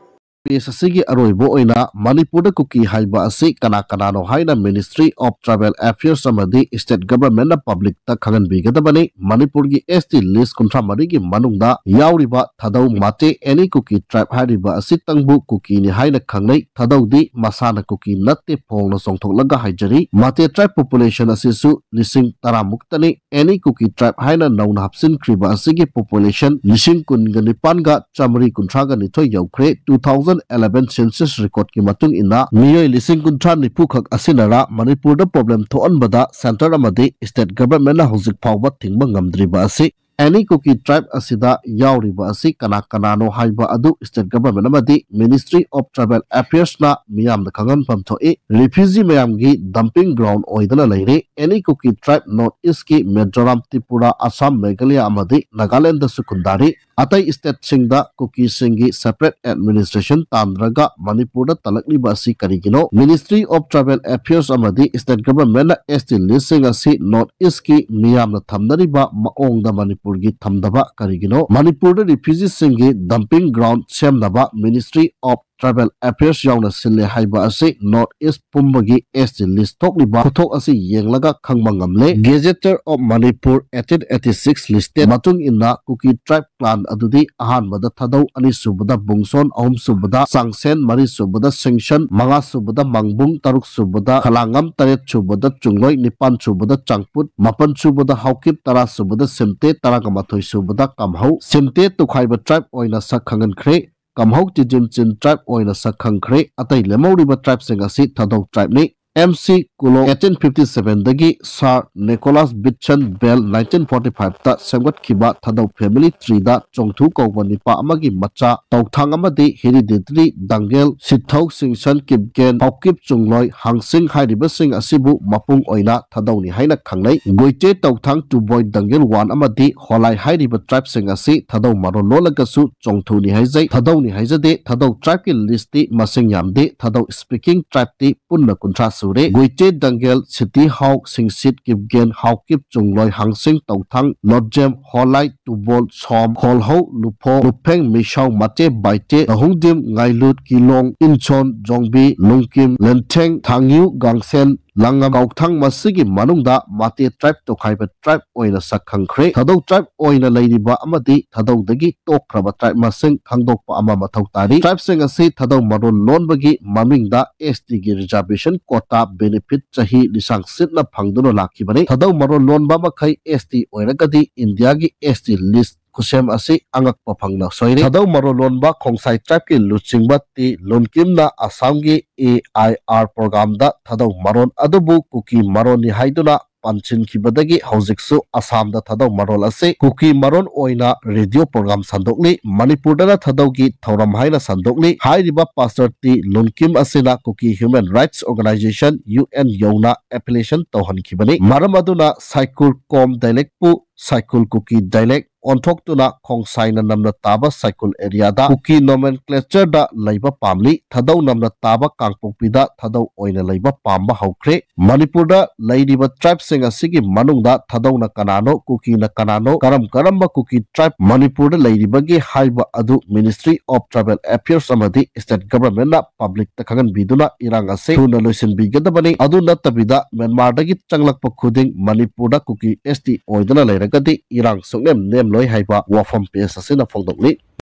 Space ꯑꯁꯤꯒꯤ ꯑꯔꯣꯏꯕ ꯑꯣꯏꯅ ꯃꯅꯤꯄꯨꯔꯗ ꯀꯨꯀꯤ ꯍꯥꯏꯕ ꯑꯁꯤ ꯀꯅꯥ ꯀꯅꯥꯅꯣ ꯍꯥꯏꯅ Ministry of Tribal Affairs ꯑꯃꯗꯤ State Governmentꯅ publicꯇ ꯈꯪꯍꯟꯕꯤꯒꯗꯕꯅꯤ꯫ ꯃꯅꯤꯄꯨꯔꯒꯤ S T list ꯀꯨꯟꯊ꯭ꯔꯥ ꯃꯔꯤꯒꯤ ꯃꯅꯨꯡꯗ ꯌꯥꯎꯔꯤꯕ ꯊꯥꯗꯧ ꯃꯥꯇꯦ ꯑꯦꯅꯤ ꯀꯨꯀꯤ tribe ꯍꯥꯏꯔꯤꯕ ꯑꯁꯤꯇꯪꯕꯨ ꯀꯨꯀꯤꯅꯤ ꯍꯥꯏꯅ ꯈꯪꯅꯩ꯫ ꯊꯥꯗꯧꯗꯤ ꯃꯁꯥꯅ ꯀꯨꯀꯤ ꯅꯠꯇꯦ, ꯐꯣꯡꯅ ꯆꯣꯡꯊꯣꯛꯂꯒ ꯍꯥꯏꯖꯔꯤ꯫ ꯃꯥꯇꯦ tribe population ꯑꯁꯤꯁꯨ ꯂꯤꯁꯤꯡ ꯇꯔꯥꯃꯨꯛꯇꯅꯤ꯫ ꯑꯦꯅꯤ ꯀꯨꯀꯤ tribe ꯍꯥꯏꯅ ꯅꯧꯅ ꯍꯥꯞꯆꯤꯟꯈ꯭ꯔꯤꯕ ꯑꯁꯤꯒꯤ population ꯂꯤꯁꯤꯡ ꯀꯨꯟꯒ ꯅꯤꯄꯥꯟꯒ ꯆꯥꯃꯔꯤ ꯀꯨꯟꯊ꯭ꯔꯥꯒ ꯅꯤꯊꯣꯏ ꯌꯧꯈ꯭ꯔꯦ꯫ Two thousand eleven census recordꯀꯤ ꯃꯇꯨꯡ ꯏꯟꯅ ꯃꯤꯑꯣꯏ ꯂꯤꯁꯤꯡ ꯀꯨꯟꯊ꯭ꯔꯥ ꯅꯤꯐꯨ ꯈꯛ ꯑꯁꯤꯅꯔ ꯃꯅꯤꯄꯨꯔꯗ problem ꯊꯣꯛꯍꯟꯕꯗ centre ꯑꯃꯗꯤ state governmentꯅ ꯍꯧꯖꯤꯛ ꯐꯥꯎꯕ ꯊꯤꯡꯕ ꯉꯝꯗ꯭ꯔꯤꯕ ꯑꯁꯤ Any Kuki tribe ꯑꯁꯤꯗ ꯌꯥꯎꯔꯤꯕ ꯑꯁꯤ ꯀꯅꯥ ꯀꯅꯥꯅꯣ ꯍꯥꯏꯕ ꯑꯗꯨ state government ꯑꯃꯗꯤ Ministry of Tribal Affairs ꯅ ꯃꯤꯌꯥꯝꯗ ꯈꯪꯍꯟꯐꯝ ꯊꯣꯛꯏ꯫ Refugee ꯃꯌꯥꯝꯒꯤ dumping ground ꯑꯣꯏꯗꯨꯅ ꯂꯩꯔꯤ꯫ Any Kuki tribe North East ꯀꯤ ꯃꯤꯖꯣꯔꯥꯝ, ꯇ꯭ꯔꯤꯄꯨꯔꯥ, ꯑꯁꯥꯝ, ꯃꯦꯘꯥꯂꯌꯥ ꯑꯃꯗꯤ ꯅꯥꯒꯥꯂꯦꯟꯗꯁꯨ ꯈꯨꯟꯗꯥꯔꯤ꯫ ꯑꯇꯩ state ꯁꯤꯡꯗ ꯀꯨꯀꯤꯁꯤꯡꯒꯤ separate administration ꯇꯥꯟꯗ꯭ꯔꯒ ꯃꯅꯤꯄꯨꯔꯗ ꯇꯜꯂꯛꯂꯤꯕ ꯑꯁꯤ ꯀꯔꯤꯒꯤꯅꯣ? Ministry of Tribal Affairs ꯑꯃꯗꯤ state government ꯅ ST list ꯁꯤꯡ ꯑꯁꯤ North East ꯀꯤ ꯃꯤꯌꯥꯝꯅ ꯊꯝꯅꯔꯤꯕ ꯃꯑꯣꯡꯗ ꯃꯅꯤꯄꯨꯔꯒꯤ ꯊꯝꯗꯕ ꯀꯔꯤꯒꯤꯅꯣ? ꯃꯅꯤꯄꯨꯔꯗ refugee ꯁꯤꯡꯒꯤ dumping ground ꯁꯦꯝꯅꯕ Ministry of Tribal Affairs ꯌꯥꯎꯅ ꯁꯤꯜꯂꯦ ꯍꯥꯏꯕ ꯑꯁꯤ North East ꯄꯨꯝꯕꯒꯤ ST list ꯊꯣꯛꯂꯤꯕ ꯈꯨꯊꯣꯛ ꯑꯁꯤ ꯌꯦꯡꯂꯒ ꯈꯪꯕ ꯉꯝꯂꯦ꯫ Gazetteer of Manipur eighteen eighty six listed ꯃꯇꯨꯡ ꯏꯟꯅ ꯀꯨꯀꯤ tribe clan ꯑꯗꯨꯗꯤ ꯑꯍꯥꯟꯕꯗ ꯊꯥꯗꯧ, ꯑꯅꯤꯁꯨꯕꯗ ꯕꯨꯡꯁꯣꯟ, ꯑꯍꯨꯝꯁꯨꯕꯗ ꯆꯥꯡꯁꯦꯟ, ꯃꯔꯤꯁꯨꯕꯗ ꯁꯤꯡꯁꯟ, ꯃꯉꯥꯁꯨꯕꯗ ꯃꯥꯡꯕꯨꯡ, ꯇꯔꯨꯛꯁꯨꯕꯗ ꯈꯂꯥꯡꯉꯝ, ꯇꯔꯦꯠꯁꯨꯕꯗ ꯆꯨꯡꯂꯣꯏ, ꯅꯤꯄꯥꯟꯁꯨꯕꯗ ꯆꯥꯡꯄꯨꯠ, ꯃꯥꯄꯟꯁꯨꯕꯗ ꯍꯥꯎꯀꯤꯞ, ꯇꯔꯥꯁꯨꯕꯗ ꯁꯤꯝꯇꯦ, ꯇꯔꯥꯒ ꯃꯥꯊꯣꯏꯁꯨꯕꯗ ꯀꯥꯝꯍꯧ꯫ ꯁꯤꯝꯇꯦ ꯇꯨꯈꯥꯏꯕ tribe ꯑꯣꯏꯅ ꯁꯛ ꯈꯪꯍꯟꯈ꯭ꯔꯦ꯫ ꯀꯥꯝꯍꯧ ꯇꯤꯖꯤꯝ ꯆꯤꯟ tribe ꯑꯣꯏꯅ ꯁꯛ ꯈꯪꯈ꯭ꯔꯦ꯫ ꯑꯇꯩ ꯂꯦꯝꯍꯧꯔꯤꯕ tribe ꯁꯤꯡ ꯑꯁꯤ ꯊꯥꯗꯧ tribe ꯅꯤ꯫ M.C. Kulo eighteen fifty seven ꯗꯒꯤ Sir Nicholas Bidson Bell nineteen forty five ꯇ ꯁꯦꯝꯒꯠꯈꯤꯕ ꯊꯥꯗꯧ family tree ꯗ ꯆꯣꯡꯊꯨ ꯀꯧꯕ ꯅꯤꯄꯥ ꯑꯃꯒꯤ ꯃꯆꯥ ꯇꯧꯊꯥꯡ ꯑꯃꯗꯤ hereditary ꯗꯥꯡꯒꯦꯜ ꯁꯤꯠꯊꯧ ꯁꯤꯡꯁꯟ ꯀꯤꯞꯒꯦꯟ ꯍꯥꯎꯀꯤꯞ ꯆꯨꯡꯂꯣꯏ ꯍꯥꯡꯁꯤꯡ ꯍꯥꯏꯔꯤꯕꯁꯤꯡ ꯑꯁꯤꯕꯨ ꯃꯄꯨꯡ ꯑꯣꯏꯅ ꯊꯥꯗꯧꯅꯤ ꯍꯥꯏꯅ ꯈꯪꯅꯩ꯫ ꯒꯨꯏꯇꯦ ꯇꯧꯊꯥꯡ ꯇꯨꯕꯣꯏ ꯗꯥꯡꯒꯦꯜ ꯋꯥꯟ ꯑꯃꯗꯤ ꯍꯣꯂꯥꯏ ꯍꯥꯏꯔꯤꯕ tribe ꯁꯤꯡ ꯑꯁꯤ ꯊꯥꯗꯧ ꯃꯔꯣꯟ ꯂꯣꯜꯂꯒꯁꯨ ꯆꯣꯡꯊꯨꯅꯤ ꯍꯥꯏꯖꯩ꯫ ꯊꯥꯗꯧꯅꯤ ꯍꯥꯏꯖꯗꯦ꯫ ꯊꯥꯗꯧ tribe ꯀꯤ list ꯇꯤ ꯃꯁꯤꯡ ꯌꯥꯝꯗꯦ꯫ ꯊꯥꯗꯧ speaking tribe ꯇꯤ ꯄꯨꯟꯅ ꯀꯨꯟꯊ꯭ꯔꯥ ꯁꯨꯔꯦ꯫ ꯒꯨꯏꯇꯦ ꯗꯥꯡꯒꯦꯜ, ꯁꯤꯇꯤ ꯍꯥꯎ, ꯁꯤꯡꯁꯤꯠ ꯀꯤꯞꯒꯦꯟ, ꯍꯥꯎꯀꯤꯞ ꯆꯨꯡꯂꯣꯏ ꯍꯥꯡꯁꯤꯡ ꯇꯧꯊꯥꯡ, ꯂꯣꯠꯖꯦꯝ ꯍꯣꯂꯥꯏ ꯇꯨꯕꯣꯜ ꯁꯣꯝ, ꯈꯣꯜꯍꯧ ꯂꯨꯐꯣ, ꯂꯨꯐꯦꯡ ꯃꯤꯁꯥꯎ ꯃꯆꯦ ꯕꯥꯏꯇꯦ, ꯅꯍꯨꯡꯗꯤꯝ ꯉꯥꯏꯂꯨꯠ, ꯀꯤꯂꯣꯡ, ꯏꯟꯁꯣꯟ, ꯖꯣꯡꯕꯤ, ꯂꯨꯡꯀꯤꯝ, ꯂꯦꯟꯊꯦꯡ, ꯊꯥꯡꯌꯨ, ꯒꯥꯡꯁꯦꯟ, ꯂꯥꯡꯉꯝ, ꯀꯥꯎꯊꯥꯡ ꯃꯁꯤꯒꯤ ꯃꯅꯨꯡꯗ ꯃꯥꯇꯦ tribe ꯇꯣꯈꯥꯏꯕ tribe ꯑꯣꯏꯅ ꯁꯛ ꯈꯪꯈ꯭ꯔꯦ꯫ ꯊꯥꯗꯧ tribe ꯑꯣꯏꯅ ꯂꯩꯔꯤꯕ ꯑꯃꯗꯤ ꯊꯥꯗꯧꯗꯒꯤ ꯇꯣꯛꯈ꯭ꯔꯕ tribe ꯃꯁꯤꯡ ꯈꯪꯗꯣꯛꯄ ꯑꯃ ꯃꯊꯧ ꯇꯥꯔꯤ꯫ Tribe ꯁꯤꯡ ꯑꯁꯤ ꯊꯥꯗꯧ ꯃꯔꯣꯟ ꯂꯣꯟꯕꯒꯤ ꯃꯃꯤꯡꯗ ST ꯒꯤ reservation quota benefit ꯆꯍꯤ ꯂꯤꯁꯥꯡ ꯁꯤꯠꯅ ꯐꯪꯗꯨꯅ ꯂꯥꯛꯈꯤꯕꯅꯤ꯫ ꯊꯥꯗꯧ ꯃꯔꯣꯟ ꯂꯣꯟꯕ ꯃꯈꯩ ST ꯑꯣꯏꯔꯒꯗꯤ ꯏꯟꯗꯤꯌꯥꯒꯤ ST list ꯈꯨꯁꯦꯝ ꯑꯁꯤ ꯑꯉꯛꯄ ꯐꯪꯅ ꯁꯣꯏꯔꯦ꯫ ꯊꯥꯗꯧ ꯃꯔꯣꯟ ꯂꯣꯟꯕ ꯈꯣꯡꯁꯥꯏ tribe ꯀꯤ ꯂꯨꯆꯤꯡꯕ ꯇꯤ ꯂꯨꯟꯀꯤꯝꯅ ꯑꯁꯥꯝꯒꯤ AIR program ꯗ ꯊꯥꯗꯧ ꯃꯔꯣꯟ ꯑꯗꯨꯕꯨ ꯀꯨꯀꯤ ꯃꯔꯣꯟꯅꯤ ꯍꯥꯏꯗꯨꯅ ꯄꯥꯟꯁꯤꯟꯈꯤꯕꯗꯒꯤ ꯍꯧꯖꯤꯛꯁꯨ ꯑꯁꯥꯝꯗ ꯊꯥꯗꯧ ꯃꯔꯣꯜ ꯑꯁꯤ ꯀꯨꯀꯤ ꯃꯔꯣꯟ ꯑꯣꯏꯅ ꯔꯦꯗꯤꯑꯣ ꯄ꯭ꯔꯣꯒ꯭ꯔꯥꯝ ꯁꯟꯗꯣꯛꯂꯤ, ꯃꯅꯤꯄꯨꯔꯗꯅ ꯊꯥꯗꯧꯒꯤ ꯊꯧꯔꯝ ꯍꯥꯏꯅ ꯁꯟꯗꯣꯛꯂꯤ꯫ ꯍꯥꯏꯔꯤꯕ ꯄꯥꯁꯇꯔ ꯇꯤ ꯂꯨꯟꯀꯤꯝ ꯑꯁꯤꯅ Kuki human rights organisation, U N, ꯌꯧꯅ ꯑꯦꯐꯤꯂꯤꯌꯦꯁꯟ ꯇꯧꯍꯟꯈꯤꯕꯅꯤ꯫ ꯃꯔꯝ ꯑꯗꯨꯅ ꯁꯥꯏꯀꯨꯜ ꯀꯣꯝ ꯗꯥꯏꯂꯦꯛꯄꯨ ꯁꯥꯏꯀꯨꯜ ꯀꯨꯀꯤ ꯗꯥꯏꯂꯦꯛ ꯑꯣꯟꯊꯣꯛꯇꯨꯅ ꯈꯣꯡꯁꯥꯏꯅ ꯅꯝꯅ ꯇꯥꯕ ꯁꯥꯏꯀꯨꯜ ꯑꯦꯔꯤꯌꯥꯗ ꯀꯨꯀꯤ ꯅꯣꯃꯦꯟꯀ꯭ꯂꯦꯆꯔꯗ ꯂꯩꯕ ꯄꯥꯝꯂꯤ꯫ ꯊꯥꯗꯧ ꯅꯝꯅ ꯇꯥꯕ ꯀꯥꯡꯄꯣꯛꯄꯤꯗ ꯊꯥꯗꯧ ꯑꯣꯏꯅ ꯂꯩꯕ ꯄꯥꯝꯕ ꯍꯧꯈ꯭ꯔꯦ꯫ ꯃꯅꯤꯄꯨꯔꯗ ꯂꯩꯔꯤꯕ ꯇ꯭ꯔꯥꯏꯕꯁꯤꯡ ꯑꯁꯤꯒꯤ ꯃꯅꯨꯡꯗ ꯊꯥꯗꯧꯅ ꯀꯅꯥꯅꯣ, ꯀꯨꯀꯤꯅ ꯀꯅꯥꯅꯣ, ꯀꯔꯝ ꯀꯔꯝꯕ ꯀꯨꯀꯤ ꯇ꯭ꯔꯥꯏꯕ ꯃꯅꯤꯄꯨꯔꯗ ꯂꯩꯔꯤꯕꯒꯦ ꯍꯥꯏꯕ ꯑꯗꯨ ꯃꯤꯅꯤꯁꯇ꯭ꯔꯤ ꯑꯣꯐ ꯇ꯭ꯔꯥꯏꯕꯦꯜ ꯑꯦꯐꯤꯌꯔꯁ ꯑꯃꯗꯤ ꯁ꯭ꯇꯦꯠ ꯒꯚꯔꯟꯃꯦꯟꯠꯅ ꯄꯕ꯭ꯂꯤꯛꯇ ꯈꯪꯍꯟꯕꯤꯗꯨꯅ ꯏꯔꯥꯡ ꯑꯁꯤ ꯊꯨꯅ ꯂꯣꯏꯁꯤꯟꯕꯤꯒꯗꯕꯅꯤ꯫ ꯑꯗꯨ ꯅꯠꯇꯕꯤꯗ ꯃ꯭ꯌꯥꯟꯃꯥꯔꯗꯒꯤ ꯆꯪꯂꯛꯄ ꯈꯨꯗꯤꯡ ꯃꯅꯤꯄꯨꯔꯗ ꯀꯨꯀꯤ ꯑꯦꯁ ꯇꯤ ꯑꯣꯏꯗꯨꯅ ꯂꯩꯔꯒꯗꯤ ꯏꯔꯥꯡ ꯁꯨꯡꯅꯦꯝ ꯅꯦꯝꯂꯣꯏ ꯍꯥꯏꯕ ꯋꯥꯐꯝ ꯄꯦꯖ ꯑꯁꯤꯅ ꯐꯣꯡꯗꯣꯛꯂꯤ꯫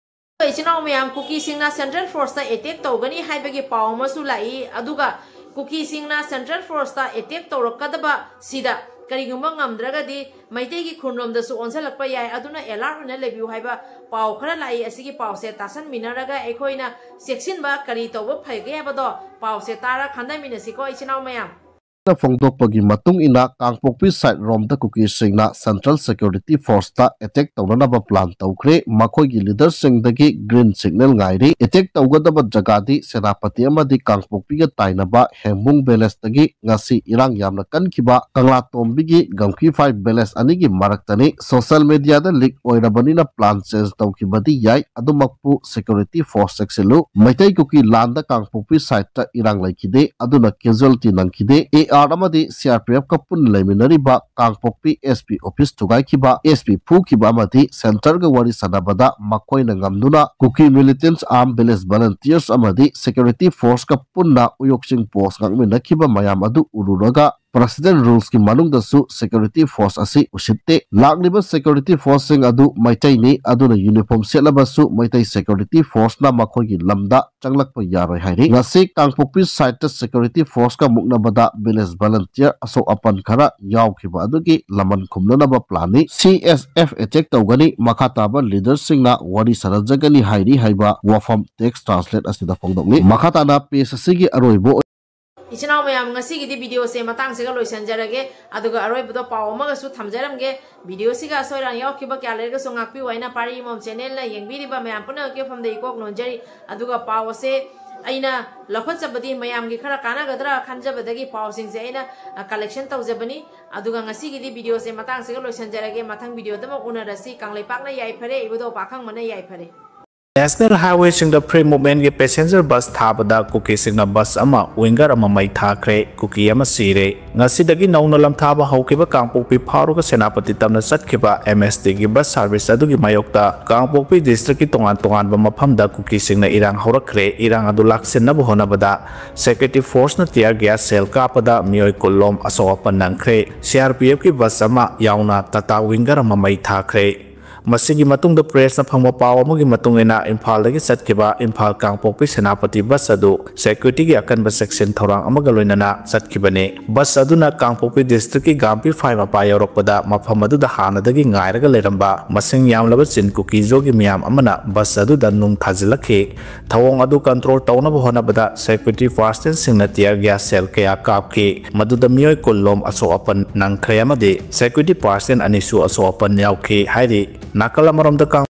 ꯏꯆꯤꯟ ꯏꯅꯥꯎ ꯃꯌꯥꯝ, ꯀꯨꯀꯤꯁꯤꯡꯅ ꯁꯦꯟꯇ꯭ꯔꯦꯜ ꯐꯣꯔꯁꯇ ꯑꯦꯇꯦꯛ ꯇꯧꯒꯅꯤ ꯍꯥꯏꯕꯒꯤ ꯄꯥꯎ ꯑꯃꯁꯨ ꯂꯥꯛꯏ꯫ ꯑꯗꯨꯒ ꯀꯨꯀꯤꯁꯤꯡꯅ ꯁꯦꯟꯇ꯭ꯔꯦꯜ ꯐꯣꯔꯁꯇ ꯑꯦꯇꯦꯛ ꯇꯧꯔꯛꯀꯗꯕ ꯁꯤꯗ ꯀꯔꯤꯒꯨꯝꯕ ꯉꯝꯗ꯭ꯔꯒꯗꯤ ꯃꯩꯇꯩꯒꯤ ꯈꯨꯟꯔꯣꯝꯗꯁꯨ ꯑꯣꯟꯁꯤꯜꯂꯛꯄ ꯌꯥꯏ꯫ ꯑꯗꯨꯅ ꯑꯦꯂꯥꯔꯠ ꯑꯣꯏꯅ ꯂꯩꯕꯤꯌꯨ ꯍꯥꯏꯕ ꯄꯥꯎ ꯈꯔ ꯂꯥꯛꯏ꯫ ꯑꯁꯤꯒꯤ ꯄꯥꯎꯁꯦ ꯇꯥꯁꯟꯃꯤꯟꯅꯔꯒ ꯑꯩꯈꯣꯏꯅ ꯆꯦꯛꯁꯤꯟꯕ ꯀꯔꯤ ꯇꯧꯕ ꯐꯩꯒꯦ ꯍꯥꯏꯕꯗꯣ ꯄꯥꯎꯁꯦ ꯇꯥꯔ ꯈꯟꯊꯃꯤꯟꯅꯁꯤꯀꯣ ꯏꯆꯤꯟ ꯏꯅꯥꯎ ꯃꯌꯥꯝ꯫ ꯐꯣꯡꯗꯣꯛꯄꯒꯤ ꯃꯇꯨꯡ ꯏꯟꯅ ꯀꯥꯡꯄꯣꯛꯄꯤ ꯁꯥꯏꯠ ꯔꯣꯝꯗ ꯀꯨꯀꯤꯁꯤꯡꯅ ꯁꯦꯟꯇ꯭ꯔꯦꯜ ꯁꯦꯀ꯭ꯌꯨꯔꯤꯇꯤ ꯐꯣꯔꯁꯇ ꯑꯦꯇꯦꯛ ꯇꯧꯅꯅꯕ ꯄ꯭ꯂꯥꯟ ꯇꯧꯈ꯭ꯔꯦ꯫ ꯃꯈꯣꯏꯒꯤ ꯂꯤꯗꯔꯁꯤꯡꯗꯒꯤ ꯒ꯭ꯔꯤꯟ ꯁꯤꯒꯅꯦꯜ ꯉꯥꯏꯔꯤ꯫ ꯑꯦꯇꯦꯛ ꯇꯧꯒꯗꯕ ꯖꯒꯥꯗꯤ ꯁꯦꯅꯥꯄꯇꯤ ꯑꯃꯗꯤ ꯀꯥꯡꯄꯣꯛꯄꯤꯒ ꯇꯥꯏꯅꯕ ꯍꯦꯡꯕꯨꯡ ꯚꯤꯂꯦꯖꯇꯒꯤ ꯉꯁꯤ ꯏꯔꯥꯡ ꯌꯥꯝꯅ ꯀꯟꯈꯤꯕ ꯀꯪꯂꯥꯇꯣꯝꯕꯤꯒꯤ ꯒꯝꯈꯤꯐꯥꯏ ꯚꯤꯂꯦꯖ ꯑꯅꯤꯒꯤ ꯃꯔꯛꯇꯅꯤ꯫ ꯁꯣꯁꯤꯌꯦꯜ ꯃꯤꯗꯤꯌꯥꯗ ꯂꯤꯛ ꯑꯣꯏꯔꯕꯅꯤꯅ ꯄ꯭ꯂꯥꯟ ꯆꯦꯟꯖ ꯇꯧꯈꯤꯕꯗꯤ ꯌꯥꯏ, ꯑꯗꯨꯃꯛꯄꯨ ꯁꯦꯀ꯭ꯌꯨꯔꯤꯇꯤ ꯐꯣꯔꯁ ꯆꯦꯛꯁꯤꯜꯂꯨ꯫ ꯃꯩꯇꯩ ꯀꯨꯀꯤ ꯂꯥꯟꯗ ꯀꯥꯡꯄꯣꯛꯄꯤ ꯁꯥꯏꯠꯇ ꯏꯔꯥꯡ ꯂꯩꯈꯤꯗꯦ, ꯑꯗꯨꯅ ꯀꯦꯖꯨꯋꯦꯜꯇꯤ ꯅꯪꯈꯤꯗꯦ꯫ ꯑꯦ ꯑꯥꯔ ꯑꯃꯗꯤ ꯁꯤ ꯑꯥꯔ ꯄꯤ ꯑꯦꯐꯀ ꯄꯨꯟꯅ ꯂꯩꯃꯤꯟꯅꯔꯤꯕ ꯀꯥꯡꯄꯣꯛꯄꯤ S P office ꯊꯨꯒꯥꯏꯈꯤꯕ, S P ꯐꯨꯈꯤꯕ ꯑꯃꯗꯤ ꯁꯦꯟꯇꯔꯒ ꯋꯥꯔꯤ ꯁꯥꯟꯅꯕꯗ ꯃꯈꯣꯏꯅ ꯉꯝꯗꯨꯅ ꯀꯨꯀꯤ ꯃꯤꯂꯤꯇꯦꯟꯠꯁ, ꯑꯥꯔꯝ ꯚꯤꯂꯦꯖ ꯚꯂꯟꯇꯤꯌꯔꯁ ꯑꯃꯗꯤ ꯁꯦꯀ꯭ꯌꯨꯔꯤꯇꯤ ꯐꯣꯔꯁꯀ ꯄꯨꯟꯅ ꯎꯌꯣꯛꯆꯤꯡ ꯄꯣꯁ ꯉꯥꯛꯃꯤꯟꯅꯈꯤꯕ ꯃꯌꯥꯝ ꯑꯗꯨ ꯎꯔꯨꯔꯒ ꯄ꯭ꯔꯁꯤꯗꯦꯟꯠ ꯔꯨꯜꯁꯀꯤ ꯃꯅꯨꯡꯗꯁꯨ ꯁꯦꯀ꯭ꯌꯨꯔꯤꯇꯤ ꯐꯣꯔꯁ ꯑꯁꯤ ꯎꯁꯤꯠꯇꯦ꯫ ꯂꯥꯛꯂꯤꯕ ꯁꯦꯀ꯭ꯌꯨꯔꯤꯇꯤ ꯐꯣꯔꯁꯁꯤꯡ ꯑꯗꯨ ꯃꯩꯇꯩꯅꯤ, ꯑꯗꯨꯅ ꯌꯨꯅꯤꯐꯣꯔꯝ ꯁꯦꯠꯂꯕꯁꯨ ꯃꯩꯇꯩ ꯁꯦꯀ꯭ꯌꯨꯔꯤꯇꯤ ꯐꯣꯔꯁꯅ ꯃꯈꯣꯏꯒꯤ ꯂꯝꯗ ꯆꯪꯂꯛꯄ ꯌꯥꯔꯣꯏ ꯍꯥꯏꯔꯤ꯫ ꯉꯁꯤ ꯀꯥꯡꯄꯣꯛꯄꯤ ꯁꯥꯏꯠꯇ ꯁꯦꯀ꯭ꯌꯨꯔꯤꯇꯤ ꯐꯣꯔꯁꯀ ꯃꯨꯛꯅꯕꯗ ꯚꯤꯂꯦꯖ ꯚꯂꯟꯇꯤꯌꯔ ꯑꯁꯣꯛ ꯑꯄꯟ ꯈꯔ ꯌꯥꯎꯈꯤꯕ ꯑꯗꯨꯒꯤ ꯂꯃꯟ ꯈꯨꯝꯅꯅꯕ ꯄ꯭ꯂꯥꯟꯅꯤ꯫ ꯁꯤ ꯑꯦꯁ ꯑꯦꯐ ꯑꯦꯇꯦꯛ ꯇꯧꯒꯅꯤ꯫ ꯃꯈꯥ ꯇꯥꯕ ꯂꯤꯗꯔꯁꯤꯡꯅ ꯋꯥꯔꯤ ꯁꯥꯟꯅꯖꯒꯅꯤ ꯍꯥꯏꯔꯤ ꯍꯥꯏꯕ ꯋꯥꯐꯝ ꯇꯦꯛꯁ ꯇ꯭ꯔꯥꯟꯁꯂꯦꯠ ꯑꯁꯤꯗ ꯐꯣꯡꯗꯣꯛꯂꯤ꯫ ꯃꯈꯥ ꯇꯥꯅ ꯄꯦꯖ ꯑꯁꯤꯒꯤ ꯑꯔꯣꯏꯕ ꯏꯆꯤꯟ ꯏꯅꯥꯎ ꯃꯌꯥꯝ, ꯉꯁꯤꯒꯤꯗꯤ video ꯁꯦ ꯃꯇꯥꯡꯁꯤꯒ ꯂꯣꯏꯁꯤꯟꯖꯔꯒꯦ꯫ ꯑꯗꯨꯒ ꯑꯔꯣꯏꯕꯗ ꯄꯥꯎ ꯑꯃꯒꯁꯨ ꯊꯝꯖꯔꯝꯒꯦ꯫ Video ꯁꯤꯒ ꯑꯁꯣꯏ ꯑꯔꯥꯟ ꯌꯥꯎꯈꯤꯕ ꯀꯌꯥ ꯂꯩꯔꯒꯁꯨ ꯉꯥꯛꯄꯤꯌꯨ ꯍꯥꯏꯅ ꯄꯥꯔꯤ ꯃꯣꯝ channel ꯅ ꯌꯦꯡꯕꯤꯔꯤꯕ ꯃꯌꯥꯝ ꯄꯨꯝꯅꯃꯛꯀꯤ ꯃꯐꯝꯗ ꯏꯀꯣꯛ ꯅꯣꯟꯖꯔꯤ꯫ ꯑꯗꯨꯒ ꯄꯥꯎ ꯑꯁꯦ ꯑꯩꯅ ꯂꯧꯈꯠꯆꯕꯗꯤ ꯃꯌꯥꯝꯒꯤ ꯈꯔ ꯀꯥꯟꯅꯒꯗ꯭ꯔꯥ ꯈꯟꯖꯕꯗꯒꯤ ꯄꯥꯎꯁꯤꯡꯁꯦ ꯑꯩꯅ, ꯑ, collection ꯇꯧꯖꯕꯅꯤ꯫ ꯑꯗꯨꯒ ꯉꯁꯤꯒꯤꯗꯤ video ꯁꯦ ꯃꯇꯥꯡꯁꯤꯒ ꯂꯣꯏꯁꯤꯟꯖꯔꯒꯦ꯫ ꯃꯊꯪ video ꯗ ꯑꯃꯨꯛ ꯎꯅꯔꯁꯤ꯫ ꯀꯪꯂꯩꯄꯥꯛꯅ ꯌꯥꯏꯐꯔꯦ, ꯏꯕꯨꯙꯧ ꯄꯥꯈꯪꯕꯅ ꯌꯥꯏꯐꯔꯦ꯫ National Highway ꯁꯤꯡꯗ free movement ꯀꯤ passenger bus ꯊꯥꯕꯗ ꯀꯨꯀꯤꯁꯤꯡꯅ bus ꯑꯃ, winger ꯑꯃ ꯃꯩ ꯊꯥꯈ꯭ꯔꯦ꯫ ꯀꯨꯀꯤ ꯑꯃ ꯁꯤꯔꯦ꯫ ꯉꯁꯤꯗꯒꯤ ꯅꯧꯅ ꯂꯝꯊꯥꯕ ꯍꯧꯈꯤꯕ ꯀꯥꯡꯄꯣꯛꯄꯤ ꯐꯥꯎꯔꯒ ꯁꯦꯅꯥꯄꯇꯤ ꯇꯝꯅ ꯆꯠꯈꯤꯕ M S T ꯒꯤ bus service ꯑꯗꯨꯒꯤ ꯃꯥꯌꯣꯛꯇ ꯀꯥꯡꯄꯣꯛꯄꯤ district ꯀꯤ ꯇꯣꯉꯥꯟ ꯇꯣꯉꯥꯟꯕ ꯃꯐꯝꯗ ꯀꯨꯀꯤꯁꯤꯡꯅ ꯏꯔꯥꯡ ꯍꯧꯔꯛꯈ꯭ꯔꯦ꯫ ꯏꯔꯥꯡ ꯑꯗꯨ ꯂꯥꯛꯁꯤꯟꯅꯕ ꯍꯣꯠꯅꯕꯗ security force ꯅ tear gas shell ꯀꯥꯞꯄꯗ ꯃꯤꯑꯣꯏ ꯀꯨꯟ ꯂꯣꯝ ꯑꯁꯣꯛ ꯑꯄꯟ ꯅꯪꯈ꯭ꯔꯦ꯫ C R P F ꯀꯤ bus ꯑꯃ ꯌꯥꯎꯅ Tata winger ꯑꯃ ꯃꯩ ꯊꯥꯈ꯭ꯔꯦ꯫ ꯃꯁꯤꯒꯤ ꯃꯇꯨꯡꯗ press ꯅ ꯐꯪꯕ ꯄꯥꯎ ꯑꯃꯒꯤ ꯃꯇꯨꯡ ꯏꯟꯅ, ꯏꯝꯐꯥꯜꯗꯒꯤ ꯆꯠꯈꯤꯕ ꯏꯝꯐꯥꯜ ꯀꯥꯡꯄꯣꯛꯄꯤ ꯁꯦꯅꯥꯄꯇꯤ bus ꯑꯗꯨ security ꯒꯤ ꯑꯀꯟꯕ ꯆꯦꯛꯁꯤꯟ ꯊꯧꯔꯥꯡ ꯑꯃꯒ ꯂꯣꯏꯅꯅ ꯆꯠꯈꯤꯕꯅꯤ꯫ Bus ꯑꯗꯨꯅ ꯀꯥꯡꯄꯣꯛꯄꯤ district ꯀꯤ ꯒꯥꯝꯄꯤ ꯐꯥꯏ ꯃꯄꯥ ꯌꯧꯔꯛꯄꯗ, ꯃꯐꯝ ꯑꯗꯨꯗ ꯍꯥꯟꯅꯗꯒꯤ ꯉꯥꯏꯔꯒ ꯂꯩꯔꯝꯕ ꯃꯁꯤꯡ ꯌꯥꯝꯂꯕ ꯆꯤꯟ ꯀꯨꯀꯤ ꯖꯣꯒꯤ ꯃꯤꯌꯥꯝ ꯑꯃꯅ bus ꯑꯗꯨꯗ ꯅꯨꯡ ꯊꯥꯖꯤꯜꯂꯛꯈꯤ꯫ ꯊꯧꯑꯣꯡ ꯑꯗꯨ control ꯇꯧꯅꯕ ꯍꯣꯠꯅꯕꯗ security personnel ꯁꯤꯡꯅ tear gas shell ꯀꯌꯥ ꯀꯥꯞꯈꯤ꯫ ꯃꯗꯨꯗ ꯃꯤꯑꯣꯏ ꯀꯨꯟ ꯂꯣꯝ ꯑꯁꯣꯛ ꯑꯄꯟ ꯅꯪꯈ꯭ꯔꯦ ꯑꯃꯗꯤ security personnel ꯑꯅꯤꯁꯨ ꯑꯁꯣꯛ ꯑꯄꯟ ꯌꯥꯎꯈꯤ ꯍꯥꯏꯔꯤ꯫ ꯅꯥꯀꯜ ꯑꯃꯔꯣꯝꯗ, ꯀꯥꯡ